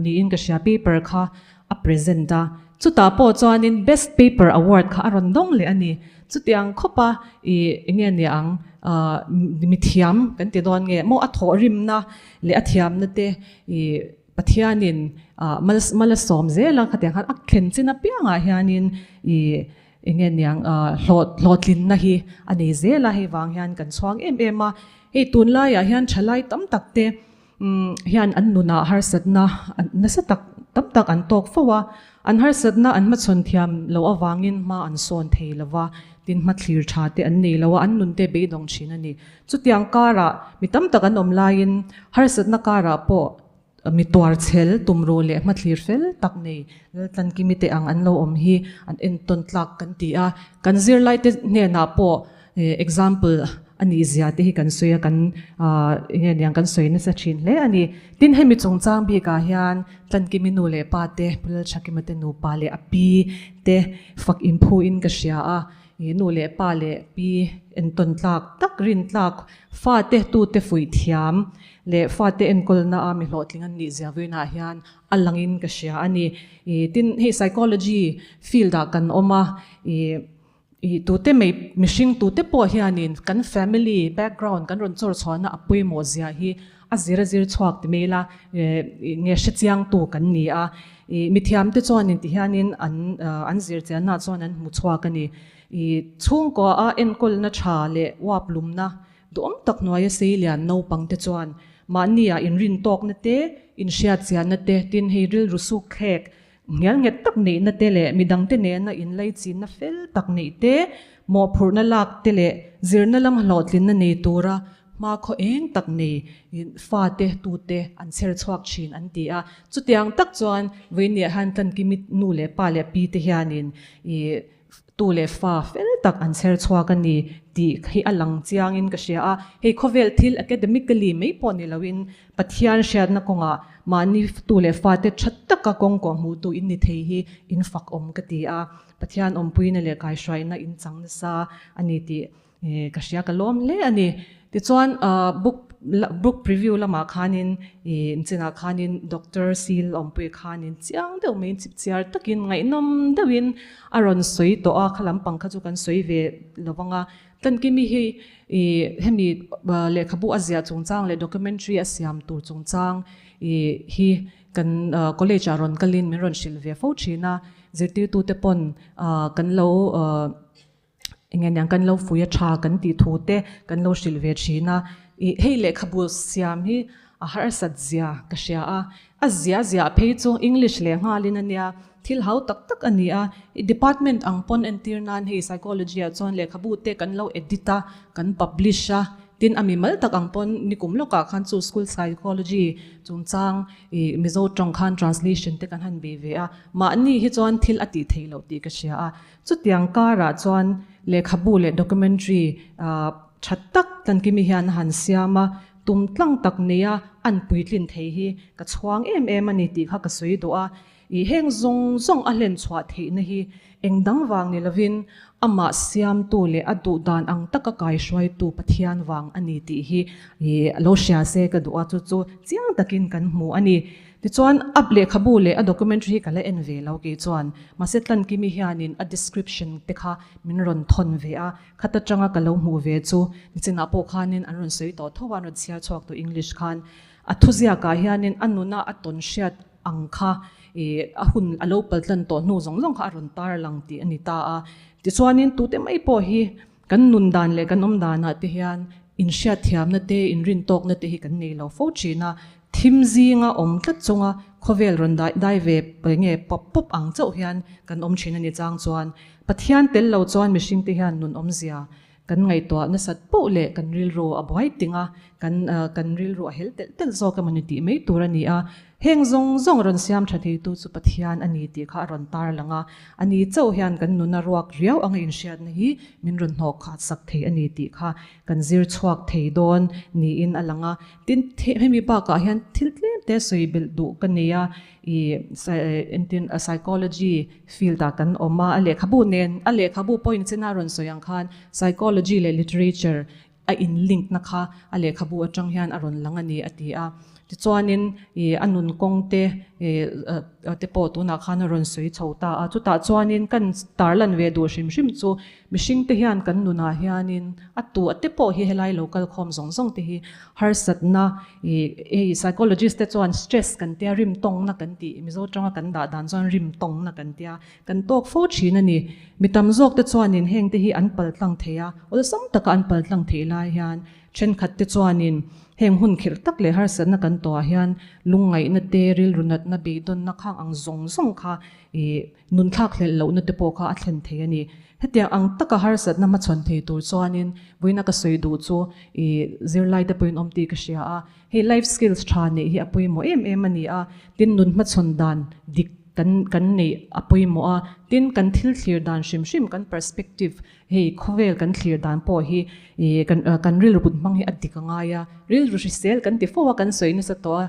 niin ka hria paper kha a present a, chutah pawh chuanin best paper award kha a rawn dawng leh a ni. Chutiang khawpa i enge nia ang mithiam kan ti dawn nge maw a thawhrimna leh a thiamna te i Pathianin mal a sawm zel a, khatiang khan a thlen chin apiangah hianin i enge niang hlawhtlinna hi a nei zel a, hei vang hian kan chhuang em em a. Hei tunlaiah hian thalai tam tak te hian an nunah harsatna nasa tak tam tak an tawk fo a, an harsatna an hmachhawn thiam loh avangin hma an sawn thei lo va, tin hmathlir tha te an nei lo a, an nun te beidawng thin a ni. Chutiang karah mi tam tak an awm laiin harsatna karah pawh Mi tuar chhel, tumruh leh hmathlir fel tak nei Laltlankimi te ang an lo awm hi an entawn tlak kan ti a. Kan zirlaite hnenah pawh example a nih zia te hi kan sawi a, kan enge niang kan sawi nasa thin hle a ni. Tin, hemi chungchang bikah hian Tlankimi nu leh pa te, Pu Lalthakima te nupa leh a pi te fak inphuin ka hria a. I nu leh pa leh pi entawn tlak tak rin tlak fate tute fuih thiam leh fate enkawlna a mi hlawhtling an nih zia vawiinah hian a langin ka hria a ni. I tin hei psychology field ah kan awm a, i i tute mai mihring tute pawh hianin kan family background kan rawn chawr chhuahna a pawimawh zia hi a zir a zir chhuak ti mai ila nge hrechiangtu kan ni a. I mithiamte chuanin ti hianin an an zir chianna chuan an hmu chhuak a ni. I chhungkua a enkawlna tha leh uap lumna duhawm tak hnuaia sei lian naupangte chuan mahnia inrintawkna te, inhriat chianna te, tin hei rilru suk thlek nghial nghet tak neihna te leh midangte nena inlaichinna fel tak neih te, mawhphurhna lak te leh zirna lam hlawhtlinna nei tura Hma khaw eng tak nei fate tute an chher chhuak thin an ti a. Chutiang tak chuan Vawinia hian Tlankimi nu leh pa leh pi te hianin i tu leh fa fel tak an chher chhuak a ni tih hi a lang chiangin ka hria a. Hei khawvel thil academically mai pawh ni loin Pathian hriatna kawngah mahni tu leh fate tha taka kawng kawh hmuhtu in ni thei hi in fak awm ka ti a. Pathian awmpuina leh kaihhruaina in chang nasa a ni tih Ka hria ka lawm hle a ni. Tichuan book book preview lamah khanin ih chinah khanin Doctor Seal Awmpuia khanin chiang deuh mai chip chiar takin ngaihnawm deuhin a rawn sawi tawh a, kha lampang kha chu kan sawi ve lo vang a. Tlankimi hi ih hemi lehkhabu a ziah chungchang leh documentary a siam tur chungchang ih hi kan college ah rawn kalin min rawn hrilh ve fo thin a, zirtirtute pawn kan lo. Enge niang kan lo fui a tha kan tih thu te kan lo hrilh ve thin a, ih hei lehkhabu siam hi a harsat zia ka hria a, a zia ziah phei chu English leh nghalin a nia, thil hau tak tak a ni a, ih department ang pawn entir nan hei psychology ah chuan lehkhabu te kan lo edit a, kan publish a, tin a mimal tak ang pawn nikum lawkah khan chu school psychology chungchang ih Mizo tawng khan translation te kan han bei ve a, mahni hi chuan thil a tih theih loh tih ka hria a. Chutiang karah chuan lehkhabu leh documentary tha tak Tlankimi hian a han siam a, Tum tlang tak neia an puitlin thei hi ka chhuang em em a ni tih kha ka sawi duh a. I heng zawng zawng a hlen chhuah theihna hi eng dang vang ni lovin amah siamtu leh a duh dan ang taka kaihruaitu Pathian vang a ni tih hi lo hria se ka duh a, chu chu chiang takin kan hmu a ni. Tichuan, a lehkhabu leh a documentary hi ka la en ve lo kei chuan, mahse Tlankimi hianin a description te kha min rawn thawn ve a, khat atanga ka lo hmuh ve chu nichinah pawh khanin an rawn sawi tawh tho a, an rawn chhiar chhuak tawh English khan. A thuziakah hianin a nuna a tawn hriat ang kha ih a hun a lo pal tlan tawh hnu zawng zawng kha a rawn tar lang tih a ni ta a. Tichuanin tute mai pawh hi kan nun dan leh kan awm danah te hian inhriatthiamna te, inrintawkna te hi kan nei lo fo thin a. Thim zinga awm tlat chunga khawvel rawn dai dai ve nge pawp pawp ang chauh hian kan awm thin a ni chang chuan Pathian tel lo chuan mihringte hian nun awmzia kan ngaihtuah nasat poh leh kan rilru a buai ting a, kan kan rilru a hel telh telh zawk emaw ni tih mai tur a ni a. Heng zawng zawng rawn siam tha theitu chu Pathian a ni tih kha a rawn tar lang a, a ni chauh hian kan nuna ruak riau anga inhriatna hi min rawn hnawh khat sak thei a ni tih kha kan zir chhuak thei dawn niin a lang a. Tin, hemi bakah hian thil tlem te sawi belh duh ka nei a, ih entin psychology field ah kan awm a, a lehkhabu nen a lehkhabu point china rawn sawi ang khan psychology leh literature a in link na kha a lehkhabu atang hian a rawn lang a ni a ti a. Tichuanin ih a nun kawng te ih te pawh tunah khan a rawn sawi chho ta a, chutah chuanin kan tarlan ve duh hrim hrim chu Mihring te hian kan nunah hianin a tu a te pawh hi helai lo kal khawm zawng zawng te hi harsatna ih hei psychologist te chuan stress kan tia rim tawngna kan tih Mizo tanga kan dah dan chuan rim tawngna kan tia kan tawk fo thin a ni. Mi tam zawk te chuanin heng te hi an pal tlang thei a, awlsam taka an pal tlang theih lai hian thenkhat te chuanin heng hun khirh tak leh harsatna kan tawhah hian lungngaihna te rilru natna beidawnna khang ang zawng zawng kha ih Nun thlak hlelh lohna te pawh kha a thlen thei a ni. Hetiang ang taka harsatna hmachhawn thei tur chuanin vawiina ka sawi duh chu i zirlai te pawhin awm tih ka hria a. Hei life skills tha neih hi a pawimawh em em a ni a, tin nun hmachhawn dan dik kan kan neih a pawimawh a, tin kan thil thlir dan hrim hrim kan perspective hei khawvel kan thlir dan pawh hi i kan kan rilru kut hmang hi a dik a ngai a, rilru hrisel kan ti fo a kan sawi nasa tawh a.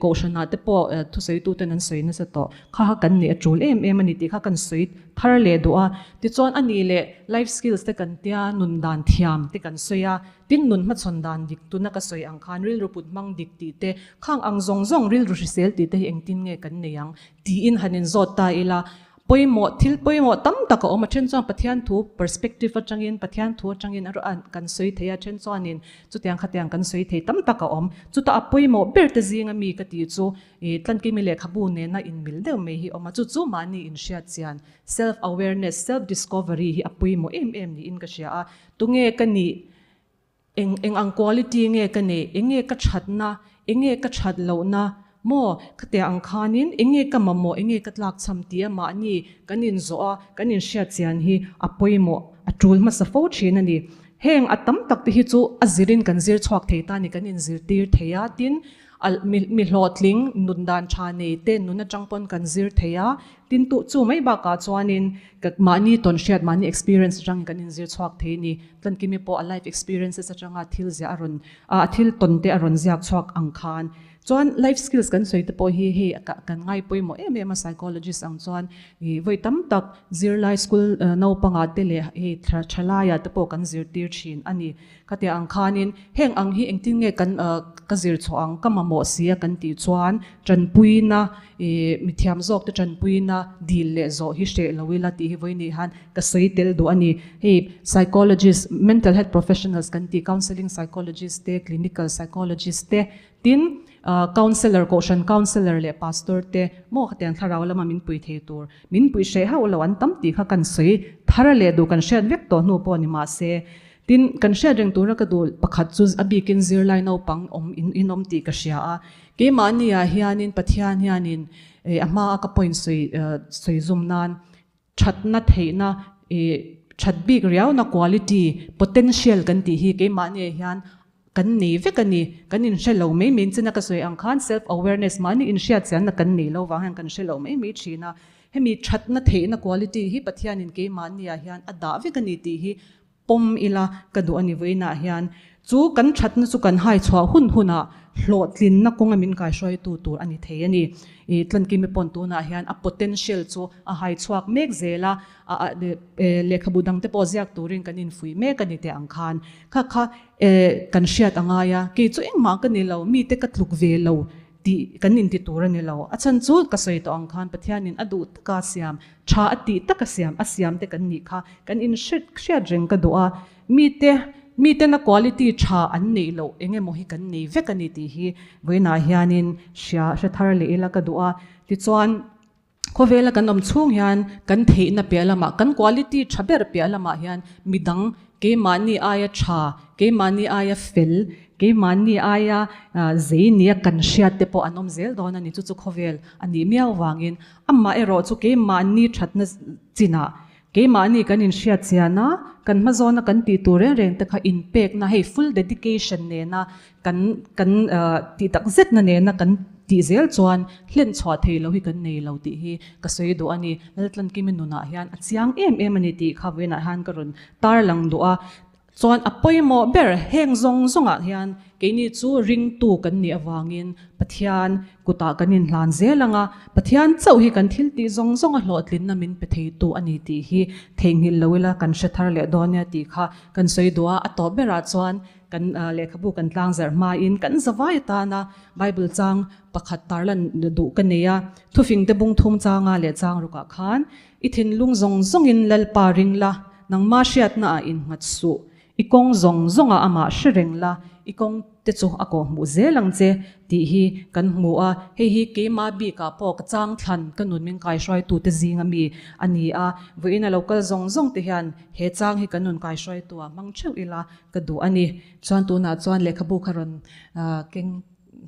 Kohhranah te pawh thusawituten an sawi nasa tawh. Kha kha kan nih a tul em em a ni tih kha kan sawi thar leh duh a. Tichuan a nih leh life skills te kan tia, nun dan thiam te kan sawi a. Tin nun hmachhawn dan dik tuna ka sawi ang khan rilru put hmang dik tih te, khang ang zawng zawng rilru hrisel tih te hi engtin nge kan nei ang tiin han inzawt ta ila. Pawimawh, thil pawimawh tam tak a awm a, then chuan Pathian thu perspective atangin, Pathian thu atangin a kan sawi thei a, then chuanin chutiang khatiang kan sawi thei tam tak a awm. Chutah a pawimawh ber te zinga mi ka tih chu ih Tlankimi lehkhabu nena inmil deuh mai hi a awm a, chu chu mahni inhriat chian, self awareness, self discovery hi a pawimawh em em niin ka hria a. Tunge ka nih? Eng eng ang quality nge ka neih? Eng nge ka thatna? Eng nge ka that lohna? Maw? Khatiang ang khanin eng nge ka mamawh? Eng nge ka tlakchham tih a mahni kan inzawh a, kan inhriat chian hi a pawimawh, a tul hmasa fo thin a ni. Heng a tam tak te hi chu a zirin kan zir chhuak thei ta ni, kan inzirtir thei a, tin a mi mi hlawhtling nun dan tha nei te nun atang pawn kan zir thei a, tin tu chu mai bakah chuanin ka mahni tawn hriat mahni experience atangin kan inzir chhuak thei a ni. Tlankimi pawh a life experiences atanga thil ziah a rawn a thil tawn te a rawn ziak chhuak ang khan chuan life skills kan sawi te pawh hi hei kan ngai pawimawh em em a psychologist ang chuan ih vawi tam tak zirlai school naupangah te leh hei thalaiah te pawh kan zirtir thin a ni. Khatiang ang khanin heng ang hi engtin nge kan ka zir chhuah ang ka mamawh si a kan tih chuan tanpuina ih mithiam zawk te tanpuina dil leh zawh hi hreh lo ila tih hi vawiin hian ka sawi tel duh a ni. Hei psychologist mental health professionals kan tih counselling psychologist te clinical psychologist te tin counsellor kohhran counsellor leh pastor te maw khatiang thlarau lama min pui thei tur min pui hreh hauh lo an tam tih kha kan sawi thar leh duh kan hriat vek tawh hnu pawh ni mahse Tin, kan hriat reng tura ka duh pakhat chu a bikin zirlai naupang awm in in awm tih ka hria a. Keimahniah hianin Pathian hianin a hmaa ka point sawi sawi zum nan thatna theihna ih that bik riauna quality, potential kan tih hi keimahniah hian kan nei vek a ni. Kan inhre lo mai mai china ka sawi ang khan self awareness mahni inhriat chianna kan nei lo vang hian kan hre lo mai mai thin a. Hemi thatna theihna quality hi Pathianin keimahniah hian a dah vek a ni tih hi. pawm ila ka duh a ni vawiinah hian chu kan thatna chu kan hai chhuah hun hunah hlawhtlinna kawnga min kaihruaitu tur a ni thei a ni. I Tlankimi pawn tunah hian a potential chu a hai chhuak mek zel a, lehkhabu dangte pawh ziak turin kan infuih mek a ni teh ang khan kha kha kan hriat a ngai a, kei chu engmah ka ni lo, mite ka tluk ve lo tih kan inti tur a ni lo. A chhan chu ka sawi tawh ang khan Pathianin a duh taka siam, tha a tih taka siam, a siam te kan nih kha kan inhriat reng ka duh a, mite mitena quality tha an neih loh eng emaw hi kan nei vek a ni tih hi vawiinah hianin hria hre thar leh ila ka duh a. Tichuan khawvela kan awm chhung hian kan theihna piah lamah kan quality tha ber piah lamah hian midang keimahni aia tha, keimahni aia fel, keimahni aia zei nia kan hriat te pawh an awm zel dawn a ni. Chu chu khawvel a nih miau vangin amah erawh chu keimahni thatna chinah keimahni kan inhriat chian a, kan hmazawna kan tih tur reng reng te kha inpekna hei full dedication nena kan kan tih tak zetna nena kan tih zel chuan hlen chhuah thei lo hi kan nei lo tih hi ka sawi duh a ni. Laltlankimi nunah hian a chiang em em a ni tih kha vawiinah hian ka rawn tarlang duh a. Chuan a pawimawh ber heng zawng zawngah hian keini chu ringtu kan nih avangin Pathian kutah kan inhlan zel ang a, Pathian chauh hi kan thil tih zawng zawnga hlawhtlinna min pe theitu a ni tih hi theihnghilh lo ila kan hre thar leh dawn nia tih kha kan sawi duh a. A tawp berah chuan kan lehkhabu kan tlangzarh hmain kan zavai atana Bible chang pakhat tarlan duh ka nei a, thufingte bung thum changa leh chang rukah khan i thinlung zawng zawngin Lalpa ring la, nangma hriatnaah innghat suh, i kawng zawng zawngah amah hre reng la, i kawng te chu a kawh hmuh zel ang che tih hi kan hmu a, hei hi keimah bikah pawh ka chang thlan ka nun min kaihruaitute zinga mi a ni a, vawiin a lo kal zawng zawng te hian he chang hi kan nun kaihruaitua hmang theuh ila ka duh a ni. Chuan tunah chuan lehkhabu kha rawn keng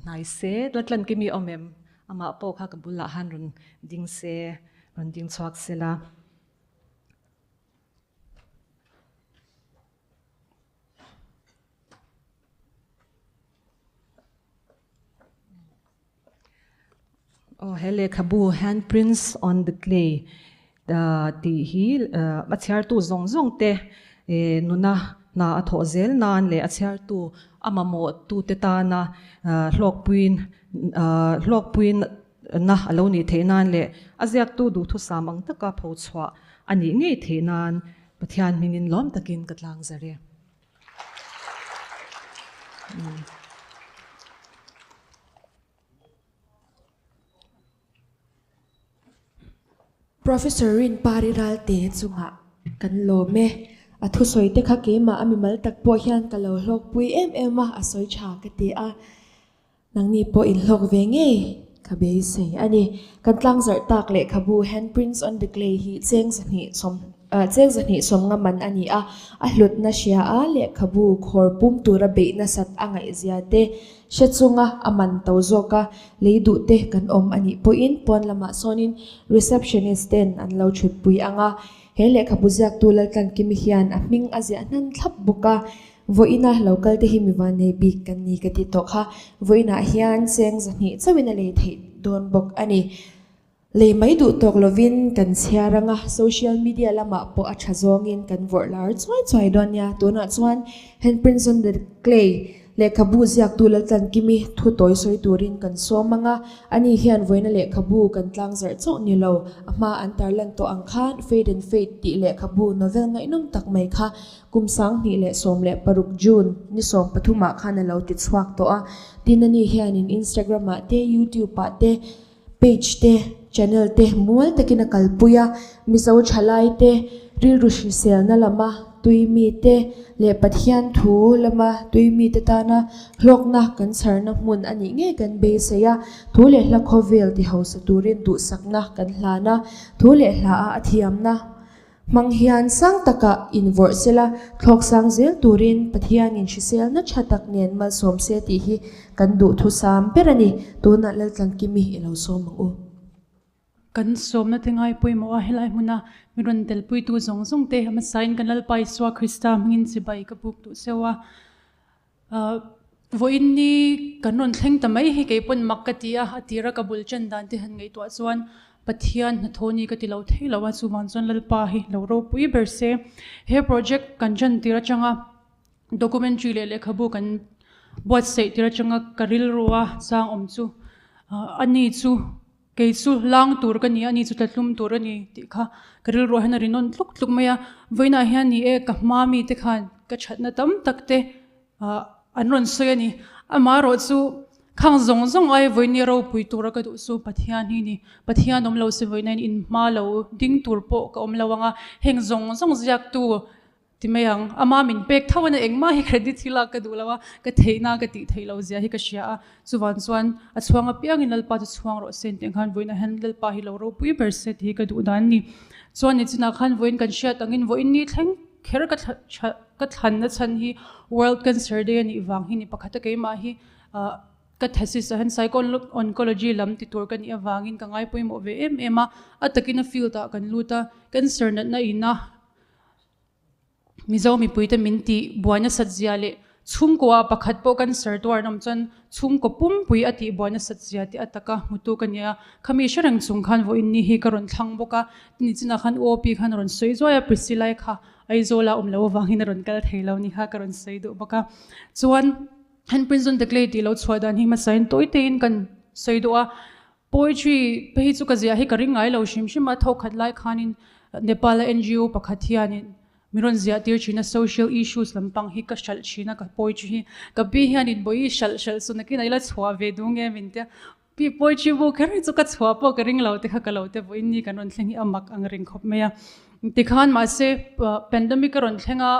hnai se, Latlan kimi awm em? Amah pawh kha ka bulah han rawn ding se, rawn ding chhuak se la. Aw he lehkhabu Handprints on the Clay tih hi a chhiartu zawng zawng te nuna hna a thawh zel nan leh a chhiartu a mamawh tute tana hlawkpuiin hlawkpuiin na a lo nih theih nan leh a ziaktu duhthusam ang taka phochhuah a nih ngei theih nan Pathian hmingin lawm takin ka tlang zar e. Professor Rinpari Ralte chungah kan lawm e. A thusawi te kha keimah a mimal tak pawh hian ka lo hlawkpui em em a, a sawi tha ka ti a. Nangni pawh inhlawk ve ngei ka beisei a ni. Kan tlangzarh tak lehkhabu Handprints on the Clay hi cheng zahnih sawm cheng zahnih sawm nga man a ni a, a hlutna hria a lehkhabu khawr pum tura beih nasat a ngaihzia te hre chunga a man to zawk a, lei duh te kan awm a nih pawhin pawn lamah sawnin receptionist ten an lo thutpui ang a, he lehkhabu ziaktu Laltlankimi hian a hming a ziah hnan thlap bawk a. Vawiina lo kal te hi mi vannei bik kan ni ka ti tawh kha. Vawiinah hian cheng zahnih chauhin a lei theih dawn bawk a ni. Lei mai duh tawk lovin kan chhiar ang a, social media lamah pawh a tha zawngin kan vawrh lar chuai chuai dawn nia. Tunah chuan Handprints on the Clay lehkhabu ziaktu Laltlankimi thu tawi sawi turin kan sawm ang a, ani hian vawiina lehkhabu kan tlangzarh chauh ni lo, a hma an tarlan tawh ang khan Fate and Faith tih lehkhabu novel ngaihnawm tak mai kha Kum 2016 June ni 13 ah khan a lo ti chhuak tawh a, tin ani hianin Instagram ah te, YouTube ah te, page te, channel te mual takin a kalpui a, Mizo thalai te, rilru hriselna lama tui mi te leh Pathian thu lama tui mi te tana hlawkna kan chharna hmun a nih ngei kan beisei a, thu leh hla khawvel ti hausa turin duhsakna kan hlan a, thu leh hla a a thiamna Hmang hian sang takah invawrh sela, thlawk sang zel turin Pathianin hriselna tha tak nen malsawm se tih hi kan duhthusam ber a ni. Tunah Laltlankimi i lo sawm ang u. Kan sawmna te ngai pawimawh a, helai hmuna mi rawn telpuitu zawng zawng te hmasain kan Lalpa Isua Krista hmingin chibai ka buk duh seuh a. Vawiin ni kan rawn thleng ta mai hi kei pawn mak ka ti a, a tira ka bul chen dan te han ngaihtuah chuan Pathian hnathawh ni ka ti lo thei lo a, chuvang chuan Lalpa hi lo ropui ber se. He project kan ṭan tir aṭanga documentary leh lehkhabu kan buatsaih tir aṭanga ka rilru a chang awm chu ani chu kei chu lang tur ka ni a, ani chu tlatlum tur a ni tih kha ka rilruah hian a ri nawn tluk tluk mai a. Vawiinah hian ni e ka hma mite khan ka ṭhatna tam tak te an rawn sawi a ni. Amaherawh chu khang zawng zawng ai vawiin ropui tura ka duh chu Pathian hi ni. Pathian awm lo se vawiin in hma lo ding tur pawh ka awm lo ang a, heng zawng zawng ziaktu ti mai ang. Ama min pek tho a ni, engmah hi credit hi lak ka duh lo a, ka theihna ka tih theih lo zia hi ka hria a. Chuvan chuan a chhuang apiangin Lalpa chu chhuang rawh se tih ang khan vawiinah hian Lalpa hi lo ropui ber se tih hi ka duh dan a ni. Chuan nichinah khan vawiin kan hriat angin vawiin ni thleng kher ka ka thlanna chhan hi World Cancer Day a nih vang hi ni pakhat a keimah hi ka thesis ah hian psycho oncology lam ti tur ka nih avangin ka ngai pawimawh ve em em a, a takin a field ah kan lut a, cancer natna ina Mizo mipuite min tih buai nasat zia leh chhungkua pakhat pawh cancer tuar an awm chuan chhungkaw pumpui a tih buai nasat zia tih a taka hmutu ka nia, khami hre reng chung khan vawiin ni hi ka rawn thlang bawk a, nichinah khan UOP khan a rawn sawi zuai a, Priscilla-i kha Aizawl-a awm loh avangin a rawn kal thei lo ni kha ka rawn sawi duh bawk a, chuan Handprints on the Clay tih lo chhuah dan hi hmasain tawi teiin kan sawi duh a, poetry phei hi chu ka ziah hi ka ring ngai lo hrim hrim a, thawk khat lai khanin Nepal-a NGO pakhat hianin min rawn ziah tir thin a, social issues lampang hi ka hralh thin a ka poetry hi, ka pi hianin bawi hralh hralh chu nakin a ila chhuah ve duh nge min tia, Pi Poetry bu kher hi chu ka chhuah pawh ka ring lo te kha ka lo te vawiin ni kan rawn thleng hi a mak ang ring khawp mai a. Tikhan mahse pandemic a rawn thleng a,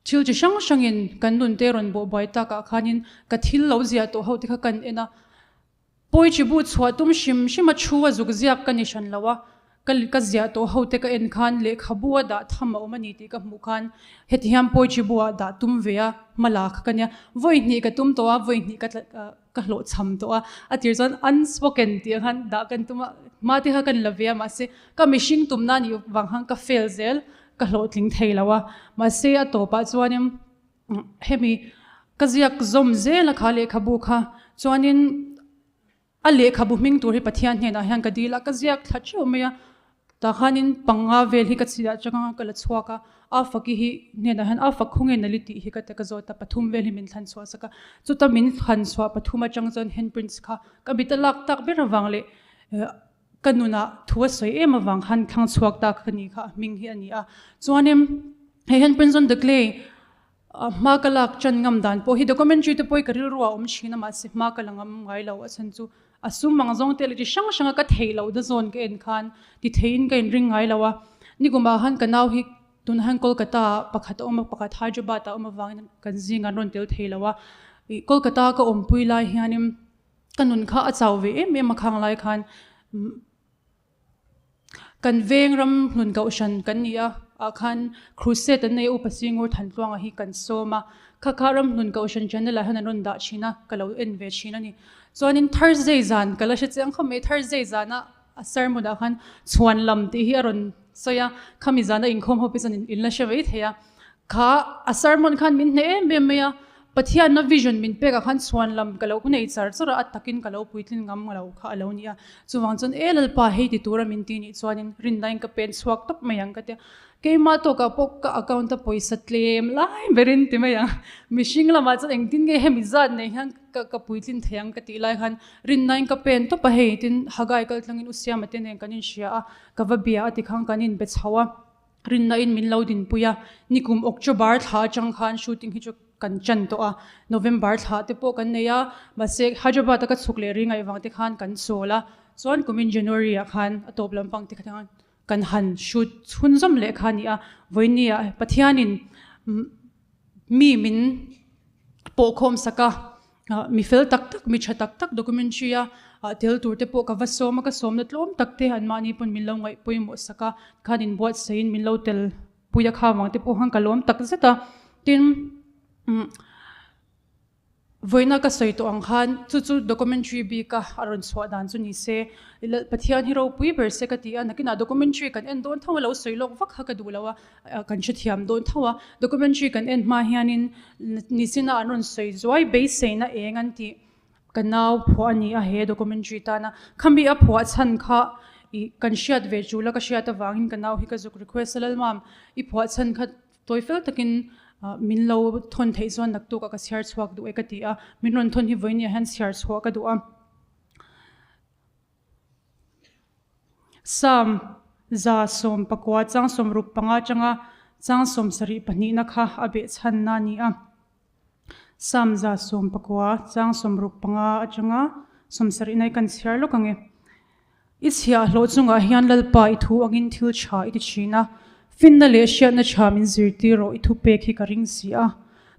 thil chi hrang hrangin kan nun te rawn bawh buai takah khanin ka thil lo ziah tawh ho te kha kan en a. Poetry bu chhuah tum hrim hrim a thu a zuk ziak ka ni hran lo a, Ka ka ziah tawh ho te ka en khan lehkhabu a dah tham a awm a ni tih ka hmuh khan heti hian poetry bu ah dah tum ve a hmala kha ka nia. Vawi hnih ka tum tawh a, vawi hnih ka ka hlawhchham tawh a. A tir chuan unspoken tih ang khan dah kan tum a, hma te kha kan la ve a mahse ka mihring tumna nih vang khan ka fail zel, ka hlawhtling thei lo a. Mahse a tawpah chuanin hemi ka ziak zawm zel a kha lehkhabu kha chuanin A lehkhabu hming tur hi Pathian hnenah hian ka dil a, ka ziak thla theuh mai a, tah khanin panga vel hi ka chhiah atanga ka la chhuak a, a faki hi hnenah hian a fak khawnge nali tih hi ka ta ka zawt a, pathum vel hi min thlan chhuah sak a, chuta min thlan chhuah pathum atang chuan handprints kha ka mit a lak tak ber avang leh ka nunah thu a sawi em avang khan thlang chhuak ta ka ni kha a hming hi a ni a, chuanin he handprints on the clay Hma ka lak ṭan ngam dan pawh hi documentary te pawh hi ka rilru ah awm ṭhin a mahse hma ka la ngam ngai lo a chhan chu a sum ang zawng te leh chi hrang hrang a ka theih loh na zawn ka en khan ti theiin ka inring ngai lo a nikum ah khan ka nau hi tunah hian Kolkata ah pakhat a awm a pakhat Hyderabad ah a awm avangin kan zing an rawn tel thei lo a ih Kolkata ka awmpui lai hianin ka nun kha a chau ve em em a khang lai khan. Kan veng ram hnun kohhran kan ni a, ah khan crusade an nei a, Upa Singur Thantluanga hi kan sawm a, kha kha ram hnun kohhran channel ah hian an rawn dah thin a, ka lo en ve thin a ni. Chuanin Thursday zan ka la hre chiang khawp mai, Thursday zana a sermon ah khan chhuan lam tih hi a rawn sawi a, khami zana inkhawm ho pi chuan in la hre mai thei a, Kha a sermon khan min hneh em em mai a, Pathianna vision min pek ah khan chhuan lam ka lo nei char char a, a takin ka lo puitlin ngam lo kha a lo ni a. Chuvang chuan e Lalpa hei ti tura min ti nih chuanin rinnain ka pen chhuak tawp mai ang ka ti a. Keimah tawkah pawh ka account a pawisa tlem lai berin ti mai ang. Mihring lamah chuan engtin nge hemi zat nei hian ka ka puitlin thei ang ka tih lai khan rinnain ka pen tawp a hei tin Hagai kaltlangin U Siama te nen kan inhria a, ka va bia a ti khan kan inbe chho a. Rinna in min lo dinpui a, nikum October thla atang khan shooting hi chu kan chan tawh a, November thla te pawh kan nei a, mahse Hyderabad a ka chhuk leh ringaih vang te khan kan chawl a, chuan kumin January ah khan a tawp lampang te khan kan han shoot chhunzawm leh kha a ni a, vawiin ah Pathianin mi min pawhkhawm sak a, mi fel tak tak, mi tha tak tak documentary a tel tur te pawh ka va sawm a, ka sawmna tlawm tak te anmahni pawn min lo ngaih pawimawh sak a, khan inbuatsaih in min lo tel pui a kha vang te pawh khan ka lawm tak zet a, tin Vawiina ka sawi tawh ang khan chu chu documentary bik a a rawn chhuah dan chu ni se, Pathian hi ropui ber se ka ti a, nakinah documentary kan en dawn tho a, lo sawi lawk vak kha ka duh lo a, kan hrethiam dawn tho a, documentary kan en hma hianin nisina an rawn sawi zuai beiseina eng an tih. Ka nau phuah a ni a he documentary tana khami a phuah chhan kha ih kan hriat ve tul a ka hriat avangin ka nau hi ka zuk request a Lalmam i phuah chhan kha tawi fel takin min lo thawn theih chuan naktuk ah ka chhiar chhuak duh e ka ti a min rawn thawn hi vawiin ah hian chhiar chhuah ka duh a. Psalm 119 chang 65 atanga chang 72 na kha a behchhanna a ni a. Psalm 119 chang 65 atanga 70 na hi kan chhiar lawk ang e. I chhiahhlawh chungah hian Lalpa i thu angin thil tha i ti thin a, finna leh hriatna tha min zirtir rawh i thupek hi ka ring si a.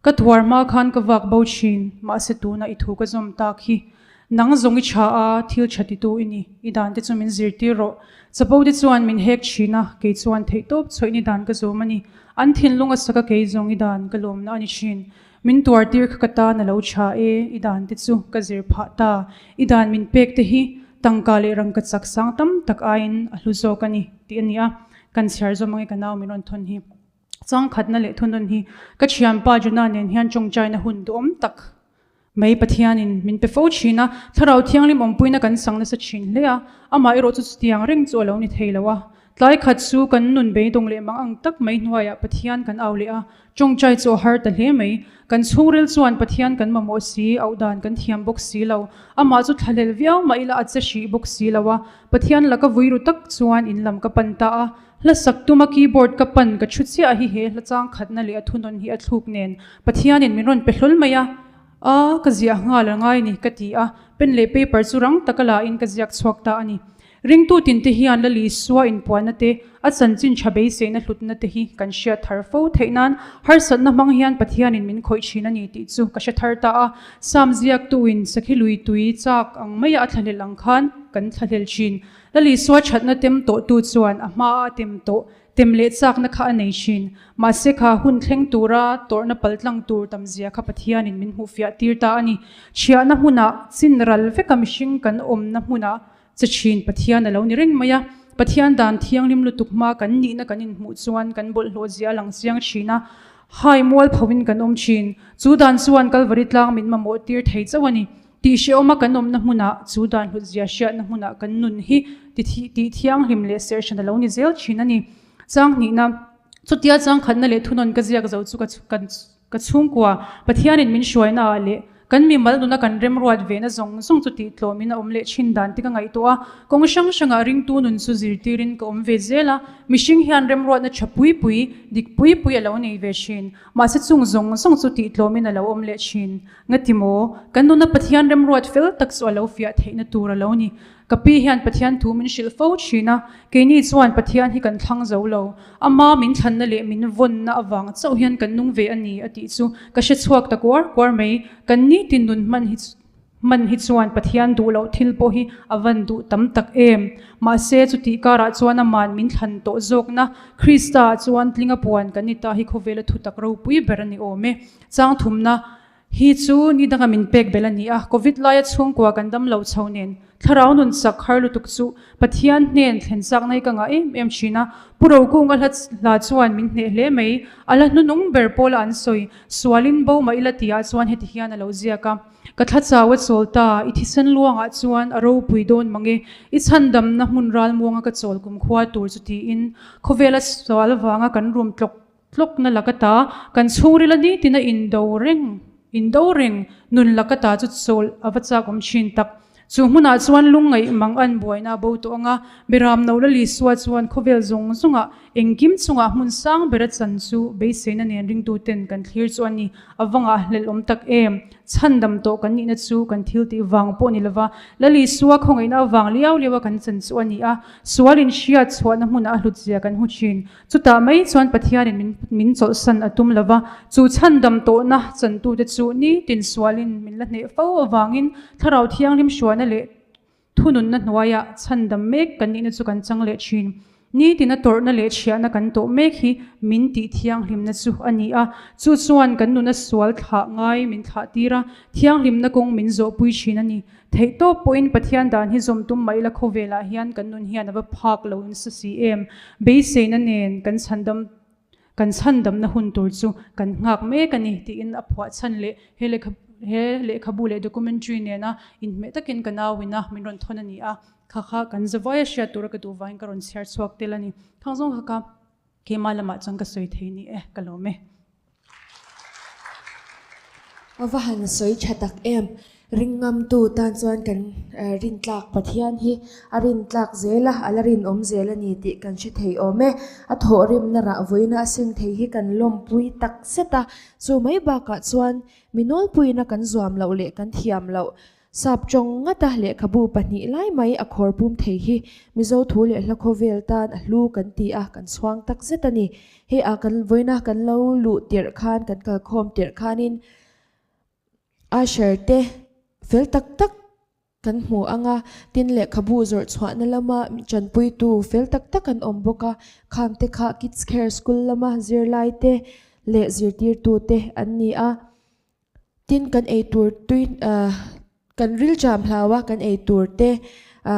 Ka thuar hma khan ka vak bo thin, mahse tunah i thu ka zawm tak hi. Nang zawng i tha a, thil tha titu i ni, i dan te chu min zirtir rawh. Chapo te chuan min hek thin a, kei chuan theihtawp chhuahin i dan ka zawm a ni. An thinlung a sak a kei zawng i dan ka lawmna a ni thin. Min tuartir kha ka tan a lo tha e, i dan te chu ka zir phah ta. I dan min pek te hi tangka leh rangka chak sang tam tak aiin a hlu zawk a ni, tih a ni a. Kan chhiar zawm ange ka nau min rawn thawn hi. Changkhatna leh thunawn hi ka thianpa Jonah nen hian tawngtaina hun duhawm tak mai Pathianin min pe fo thin a, Thlarau Thianghlim awmpuina kan sang nasa thin hle a, amah erawh chu chutiang reng chu a lo ni thei lo a. Tlai khat chu kan nun beidawng leh mang ang tak mai hnuaiah Pathian kan au leh a, tawngtai chu a har ta hle mai. Kan chhungril chuan Pathian kan mamawh si, auh dan kan thiam bawk si lo. Amah chu thlahlel viau mah ila a che hrih bawk si lo a, Pathian laka vui ru tak chuan in lam ka pan ta a. Hla sak tuma keyboard ka pan ka thu chiah hi he hla chang khatna leh a thunawn hi a thluk nen Pathianin min rawn pe hlawl mai a, a ka ziah nghal a ngai ni ka ti a, pen leh paper chu rang taka la in ka ziak chhuak ta a ni. Ringtu tinte hian Lal Isua inpuanna te, a chanchin tha beiseina hlutna te hi kan hriat thar fo theih nan harsatna hmang hian Pathianin min khawih thin a ni tih chu ka hre thar ta a. Sam ziaktuin sakhi lui tui chak ang maia a thlahlel ang khan kan thlahlel thin. Lal Isua thatna tem tawhtu chuan a hmaa a tem tawh tem leh chakna kha a nei thin. Mahse kha hun thleng tura tawrhna paltlang tur tamzia kha Pathianin min hmuhfiah tir ta a ni. Chhiahna hmunah chin ral veka mihring kan awmna hmunah che thin Pathian a lo ni reng mai a. Pathian dan thianghlim lutuk hma kan nihna kan inhmuh chuan kan bawlhhlawh zia a lang chiang thin a, hai mual phoin kan awm thin. Chu dan chuan Kalvari tlang min mamawh tir thei chauh a ni. Tih hrehawma kan awmna hmunah, chu dan hlut zia hriatna hmunah kan nun hi tih thianghlim leh serhran a lo ni zel thin a ni. Chang hnihna, Chutia chang khatna leh thunawn ka ziak zo chu ka chhungkua Pathianin min hruaina ah leh kan mimal nuna kan remruat vena zawng zawng chu tih tlawmin a awm leh thin dan te ka ngaihtuah a, kawng hrang hrangah ringtu nun chu zirtirin ka awm ve zel a, mihring hian remruatna tha pui pui, dik pui pui a lo nei ve thin. Mahse chung zawng zawng chu tih tlawmin a lo awm leh thin. Ngati maw? Kan nuna Pathian remruat fel tak chu a lo fiah theihna tur a lo ni. Ka pi hian Pathian thu min hrilh fo thin a, keini chuan Pathian hi kan thlang zo lo. Ama min thlanna leh min vawnna avang chauh hian kan nung ve a ni a tih chu ka hre chhuak ta kuar kuar mai. Kan nitin nun hman hi hman hi chuan Pathian duh loh thil pawh hi a van duh tam tak em. Mahse chutih karah chuan aman min thlan tawh zawkna Krista ah chuan tlinga puan kan ni ta hi khawvela thutak ropui ber a ni awm e. Chang thumna hi chu ni danga min pek belh a ni a, Covid laia chhungkua kan dam lo chho nen thlarau nun sak har lutuk chu Pathian hnen thlen chak nai ka ngah em em thin a, Pu Rokunga hla hla chuan min hneh hle mai, a la hnunung ber pawla an sawi sualin bo mah ila tihah chuan heti hian a lo ziak a, Ka thla chau a chawl ta, i thisen luangah chuan a ropui dawn mang e, i chhandamna hmun ralmuanga ka chawl kumkhua tur chu tiin khawvela sual vanga kan rum tlawk Tlawkna laka ta, kan chhungrila nitina indo reng, indo reng, nun laka ta chu chawl a va chak awm thin tak. Chu hmunah chuan lungngaih mang an buaina a bo tawh ang a, Biram no la Lisua chuan khawvel zawng zawngah engkim chungah hmun sang bera chan chu beiseina nen ringtuten kan thlir chu a ni. A va ngahhlelh awm tak em? Chhandam tawh kan nihna chu kan thil tih vang pawh ni lova, Lal Isua khawngaihna avang liau liaua kan chan chu a ni a, sual inhriat chhuahna hmunah a hlutzia kan hmu thin. Chutah mai chuan Pathianin min min chawlhsan a tum lova, chu chhandam tawhna chantute chu nitin sualin min la hneh fo avangin Thlarau Thianghlim hruaina leh thununna hnuaiah chhandam mek kan nihna chu kan chang leh thin. Nitina tawrhna leh chhiahna kan tawh mek hi min tih thianghlimna chu a ni a, chu chuan kan nuna sual thlah ngai min thlah tir a, thianghlimna kawng min zawhpui thin a ni. Theih tawp pawhin Pathian dan hi zawm tum mai la khawvelah hian kan nun hian a va phak lo nasa si em? Beiseina nen kan chhandam kan chhandamna hun tur chu kan nghak mek a ni tiin a phuah chhan leh he lehkha he lehkhabu leh documentary nena inhmeh takin ka nauin a min rawn thawn a ni a, kha kha kan zavaia hriat tura ka duh vangin ka rawn chhiar chhuak tel a ni. Thang zawng kha kha keimah lamah chuan ka sawi thei ni e, ka lawm e. A va han sawi tha tak em? Ringngamtu tan chuan kan rintlak Pathian hi a rintlak zel a, a la rinawm zel a ni tih kan hre thei awm e. A thawhrimna rah vawiina a seng thei hi kan lawmpui tak zet a, chu mai bakah chuan mi nawlpuiina kan zuam loh leh kan thiam loh Sap tawng ngata lehkhabu pahnih lai mai a khawr pum thei hi Mizo thu leh hla khawvel tan a hlu kan ti a, kan chhuang tak zet a ni. Hei a kan vawiina kan lo luh tirh khan, kan kalkhawm tirh khanin usher te fel tak tak kan hmu ang a, tin lehkhabu zawrh chhuahna lama chanpuitu fel tak tak an awm bawk a, khangte kha Kids Care School lama zirlai te leh zirtirtute an ni a. Tin, kan ei tur tui kan ril jam hlau a, kan ei tur te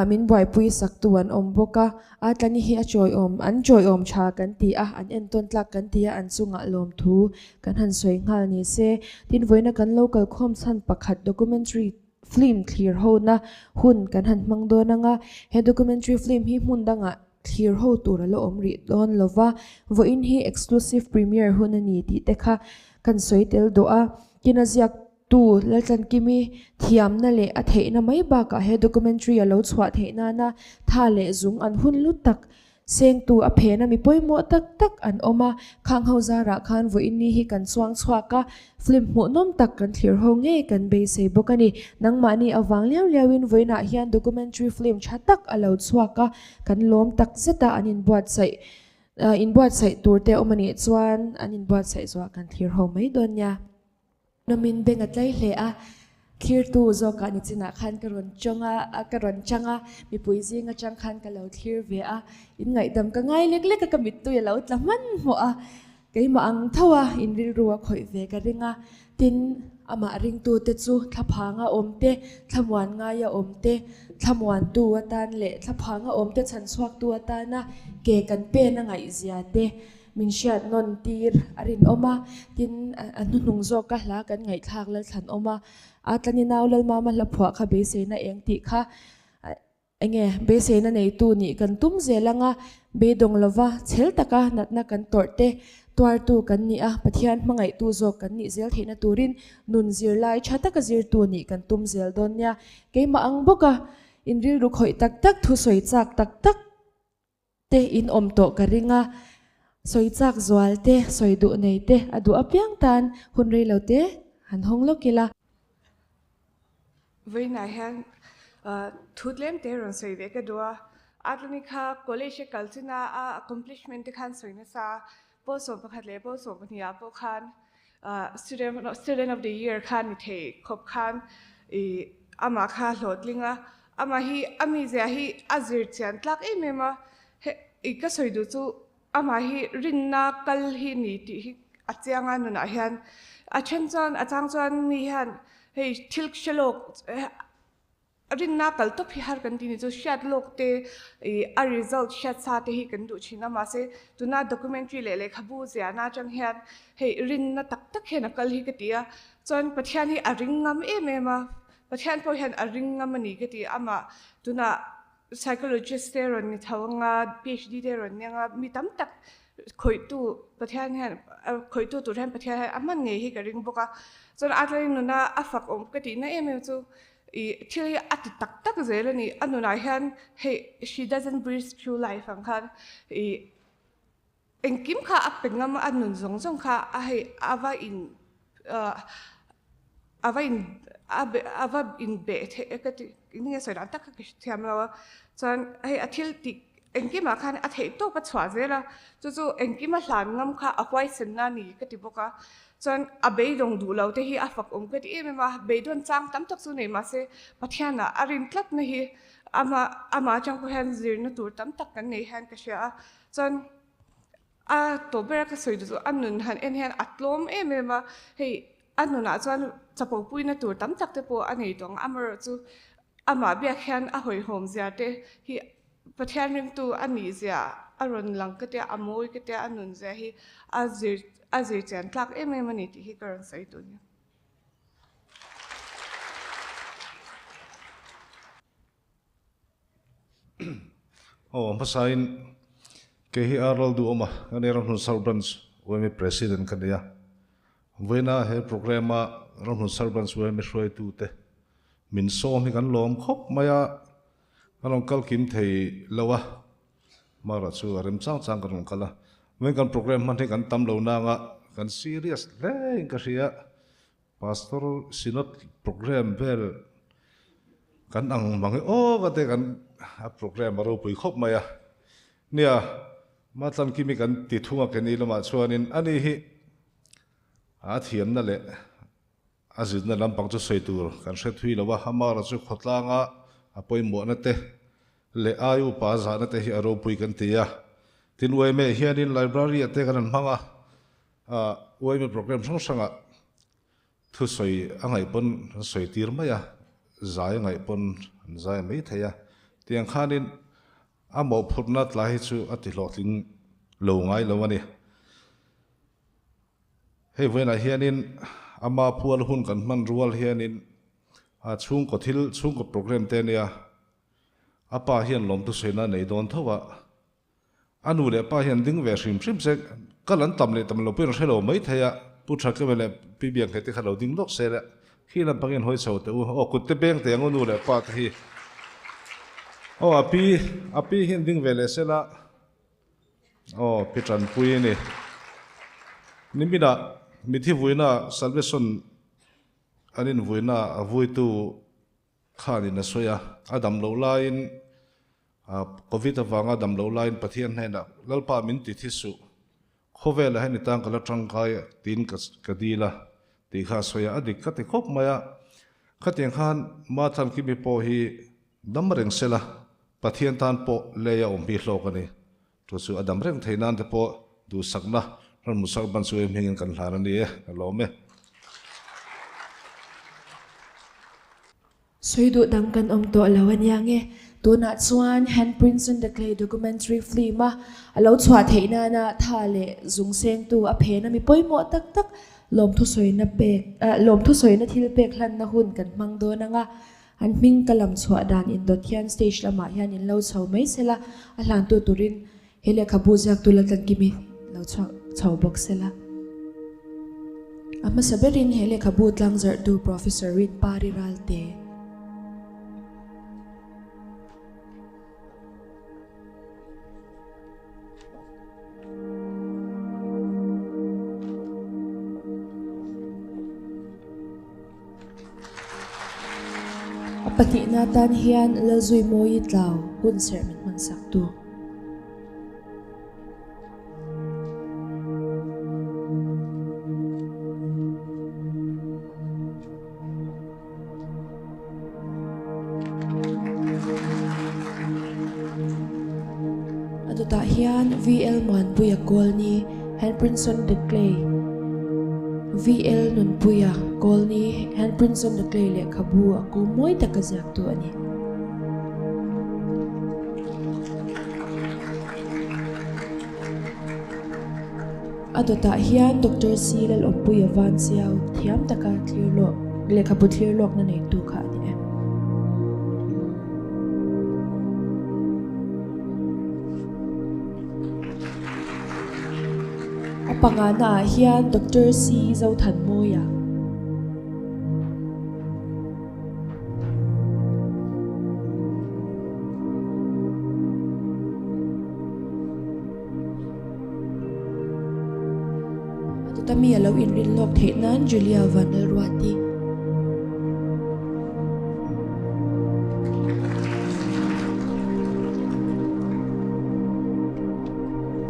min buaipui sak tu an awm bawk a, a tlani hi a chawiawm, an chawiawm tha kan ti a, an entawn tlak kan ti a, an chungah lawmthu kan han sawi nghal ni se. Tin, vawiina kan lo kalkhawm chhan pakhat documentary film thlir hona hun kan han hmang dawn ang a, he documentary film hi hmun dangah thlir ho tur a la awm rih dawn lo va, vawiin hi exclusive premiere hun a ni tih te kha kan sawi tel duh a, tin a ziaktu Laltlankimi thiamna leh a theihna mai bakah he documentary a lo chhuah theih nana tha leh zung an hun lut tak sengtu a phena mi pawimawh tak tak an awm a, khang ho zarah khan vawiin ni hi kan chuang chhuak a, Film hmuhnawm tak kan thlir ho ngei kan beisei bawk a ni. Nangmahni avang liau liauin vawiinah hian documentary film tha tak a lo chhuak a, kan lawm tak zet a, an inbuatsaih inbuatsaih tur te awm a nih chuan an inbuatsaih zuah kan thlir ho mai dawn nia. Nawmin beng a tlai hle a, thlirtu zawkah nichinah khan ka rawn chawng a, ka rawn chang a, mipui zing atang khan ka lo thlir ve a, inngaihdam ka ngai lek lek a, ka mittui a lo tla hmanhmawh a. Keimah ang tho a in rilru a khawih ve ka ring a, tin, amah ringtute chu thlaphanga awm te, thlamuan ngaia awm te, thlamuantu atan leh thlaphanga awm te chhanchhuaktu atana ke kan pen a ngaihzia te min hriat nawn tir a rinawm a, tin, a hnuhnung zawka hla kan ngaihthlak lalthlanawm a, a tlani nau Lalmama hla phuah kha beiseina eng tih kha Enge beiseina neitu nih kan tum zel anga beidawng lova chhel taka natna kan tawrh te tuartu kan nih a, Pathian hmangaihtu zawk kan nih zel theihna turin nun zirlai tha taka zirtu nih kan tum zel dawn nia. Keimah ang bawka in rilru khawih tak tak thusawi chak tak tak te in awm tawh ka ring a, sawi chak zual te, sawi duh nei te a duh apiang tan hun rei lo te han hawng lawk ila. Vawiinah hian thu tlem te rawn sawi ve ka duh a, Atlani kha college a kal china a accomplishment te khan sawi nasa a, pawl 11 leh pawl 12 ah pawh khan student student of the year kha ni thei khawp khan ih amah kha a hlawhtling a, amah hi a mizia hi a zir chian tlak em em a, he ih ka sawi duh chu amah hi rinna kal hi ni tih hi a chiang a nunah hian a then chuan a chang chuan mi hian hei thil hre lawk Rinna kal tawp hi har kan ti ni chu hriat lawk te ih a result hriat sa te hi kan duh thin a mahse tuna documentary leh lehkhabu ziahna atang hian hei rinna tak tak hian a kal hi ka ti a chuan Pathian hi a ring ngam em em a Pathian pawh hian a ring ngam a ni ka ti amah tuna psychologist te rawn ni tho anga PhD te rawn ni anga mi tam tak khawihtu Pathian hian khawihtu tur hian Pathian hian a hman ngei hi ka ring bawk a chuan a tlai nuna a fak awm ka tihna em em chu I thil hi a ti tak tak zel a ni. A nunah hian hei she doesn't breathe through life ang khan i engkim kha a pe ngam a, a nun zawng zawng kha a hei a va in a va in a va in beh theih ka ti eng nge sawi dan tak kha ka hrethiam lo a. Chuan hei a thil tih engkimah khan a theih tawp a chhuah zel a, chu chu engkim a hlan ngam kha a huaisenna a ni ka ti bawk a. Chuan a beidawng duh lo te hi a fak awm ka ti em em a, beidawn chang tam tak chu nei mahse Pathianah a rin tlatna hi ama ama atang pawh hian zirna tur tam tak kan nei hian ka hria a, chuan a tawp bera ka sawi duh chu a nun han en hian a tlawm em em a, hei a nunah chuan chapo puina tur tam tak te pawh a nei tawng a, amaherawhchu amah biak hian a hawihhawm zia te hi Pathian ringtu a nih zia a rawn lang ka tia, a mawi ka tia, a nun zia hi a zir a zir chian tlak em em a ni tih hi ka rawn sawi tun. Aw hmasain kei hi Arnold Duhawma kan ni Ramhlun South Branch yma President ka ni a. Vawiina he program a Ramhlun South Branch yma hruaitute min sawm hi kan lawm khawp mai a, kan rawn kal kim thei lo a, mara chu a rem chang chang kan rawn kal a. Vawiin kan program hman hi kan tam lo nanga kan serious hle in ka hria. Pastor Synod program vel kan ang mang hi aw ka te kan a program a ropui khawp mai a. Nia, Matlankimi kan ti thung a keni lamah chuanin ani hi a thiamna leh a zirna lampang chu sawi tur kan hre thui lo a, amara chu khawtlanga a pawimawhna te leh ai upa zahna te hi a ropui kan ti a. Tin, UMA hianin library-ah te kan han hmang a, Uaimi program hrang hrangah thusawi a ngaih pawn an sawi tir mai a, zai a ngaih pawn an zai mai thei a. Tiang khanin a mawhphurhna tlai hi chu a ti hlawhtling lo ngai lo a ni. Hei vawiinah hianin ama phual hun kan hman rual hianin a chhungkaw thil chhungkaw program te a nia, a pa hian lawm thusawiina a nei dawn tho a. A nu leh pa hian ding ve hrim hrim se, kal an tam leh tam lo pawhin a hre lo mai thei a, Pu Thakeme leh Pi Biangkhe te kha lo ding lawk se le, khi lampang hian hawi chho teh u, aw kut te beng teh ang u nu leh pa te hi. Aw a pi, a pi hian ding ve leh se la, aw pi tanpui a ni. Niminah mithi vuina Salvation an invuina a vuitu Khanin a sawi a, a dam loh laiin Covid avanga dam loh laiin Pathian hnenah Lalpa min ti thi suh, khawvelah hian i tan ka la tangkai tiin ka dil a tih kha a sawi a, a dik ka ti khawp mai a, khatiang khan Mathan Kimi pawh hi dam reng sela Pathian tan pawh lei a awm hi hlawk a ni, chu chu a dam reng thei nan te pawh duhsakna Rammusak ban chu hmingin kan hlan a ni e, ka lawm e. Sawi duh dang kan awm tawh lo a nia nge? Tunah chuan Handprints on the Clay documentary film a a lo chhuah theih nana tha leh zung sengtu a phen a mi pawimawh tak tak lawmthu sawina pek lawmthu sawina thil pek hlanna hun kan hmang dawn ang a, an hming ka lam chhuah dan indawt hian stage lamah hian in lo chho mai sela a hlantu turin He lehkhabu ziaktu Laltlankimi lo chhuak chho bawk sela. A hmasa berin he lehkhabu tlangzarhtu Professor Rinpari Ralte. A pahnihna atan hian Lalzuimawi Tlau hunserh min hmansaktu. A dawtah hian VL Muanpuia Kawlni, Handprints on the Clay, VL Nunpuia Kawlni, Handprints on the Clay lehkhabu a kawm mawi taka ziaktu a ni. A dawtah hian Doctor C Lalawmpuia van chiau thiam taka thlir lawk lehkhabu thlir lawkna neitu kha a ni e. A pangana ah hian Doctor C Zothanmawia. A tuta mi a lo inrin lawk theih nan Julia Vanlalruati.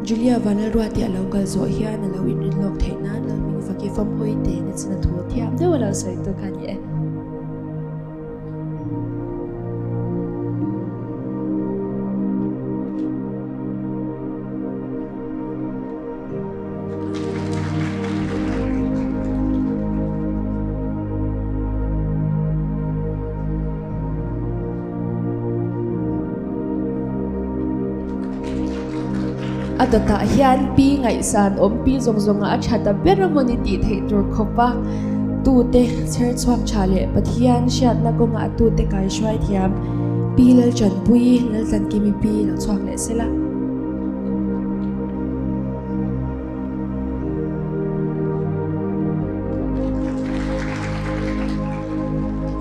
Julia Vanlalruati a lo kal zawh hian a lo inrin lawk theih nan Lalhming Faki famhawi te na china thu thiam deuh a lo sawi tu kha a ni e. A dawtah hian pi ngaihsan awm pi zawng zawnga a tha ta ber a mawni tih theih tur khawp a. Tute chher chhuak tha leh Pathian hriatna kawngah a tute kai hruai thiam. Pi Lalchanpuii, Laltlankimi pi lo chhuak leh sela.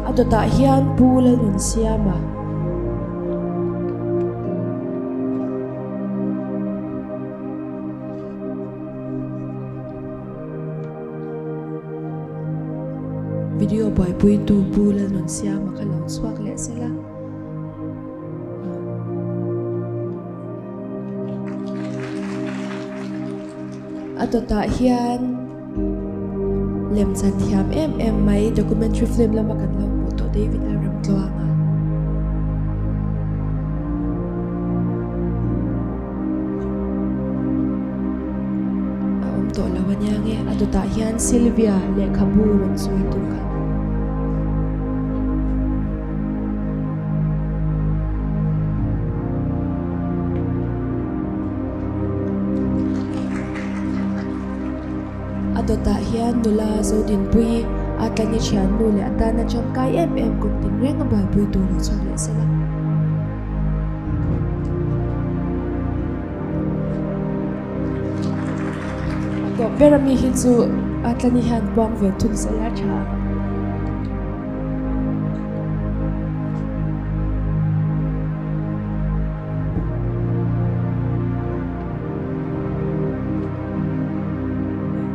A dawtah hian Pu Lalnunsiama. Video buaipuitu Pu Lalnunsiama kha lo chhuak leh sela. A dawtah hian lemchan thiam em em mai documentary film lama kan lo hmuh tawh David Lalramtluanga. A awm tawh lo ania nge a dawtah hian Sylvia lehkhabu rawn sawi tu kha. A dawtah hian nula Zodinpuii a tlani thiannu leh a tana tangkai em em kum tin reng a buaipui tur lo chhuak leh sela. A tawp ber ami hi chu a tlani hian puang ve thung sela tha ang.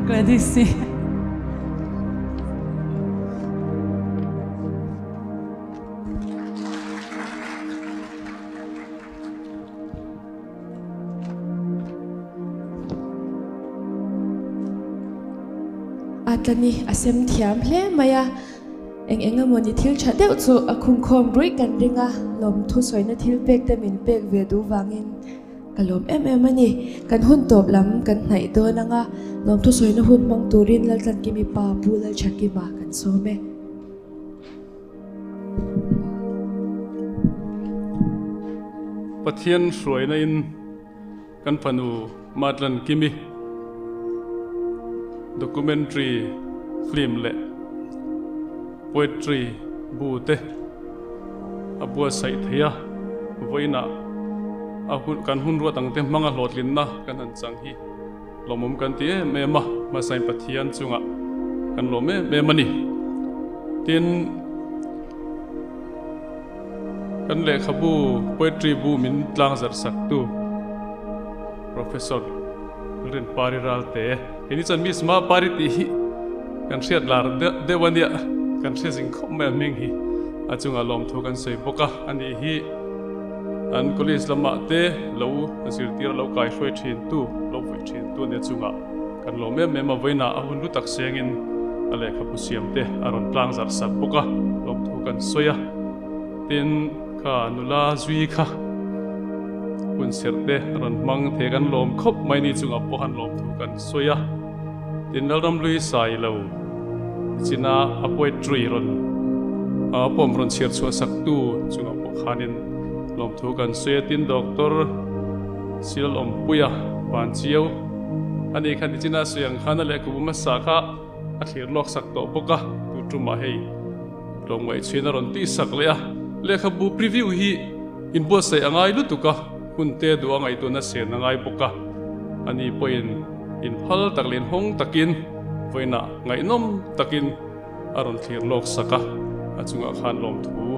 Gladys i. A tlani a sem thiam hle mai a, eng eng emaw ni thil tha deuh chu a khumkhawm ruih kan ring a, lawmthu sawina thil pek te min pek ve duh vangin Ka lawm em em a ni. Kan hun tawp lam kan hnaih dawn ang a, lawmthu sawina hun hmang turin Laltlankimi pa Pu Lalchhakima kan sawm e. Pathian hruaina in kan fanu Matlankimi documentary film leh poetry bu te a buatsaih thei a, vawiinah a hun kan hun ruat ang te hmanga hlawhtlinna kan han chang hi lawmawm kan ti em em a, hmasain Pathian chungah kan lawm em em a ni. Tin, kan lehkhabu poetry bu min tlangzarh saktu Professor Rinpari Ralte, keini chuan Miss Mapari tih hi kan hriat lar deuh a nia, kan hre zing khawp mai a hming hi a chungah lawmthu kan sawi bawk a, ani hi an college lamah te lo zirtir a lo kaihruai thin tu, lo vui thin tu ania chungah kan lawm em em a, vawiinah a hun lu tak sengin a lehkhabu siam te a rawn tlang zarh sak bawk a, lawmthu kan sawi a, tin kha nula zui kha hun serh te a rawn hmang thei kan lawm khawp mai ni chungah pawh han lawmthu kan sawi a. Tin Lalramhlui sai lo china a poetry rawn a poem rawn chhiar chhuah sak tu chungah pawh khanin lawmthu kan sawi a. Tin Doctor Silalawmpuia Vanchiau ani khan nichina sawi ang khan a lehkhabu hmasa kha a thlir lawk sak tawh bawk a, tu tumah hei tlawmngaih chhuin a rawn tih sak leh a. Lehkhabu preview hi inbuatsaih a ngai lutuk a, hun te duh a ngaihtuahna sen a ngai bawk a, ani pawhin Inphal tak leh inhawng takin vawiinah ngaihnawm takin a rawn thlir lawk sak a, a chungah khan lawmthu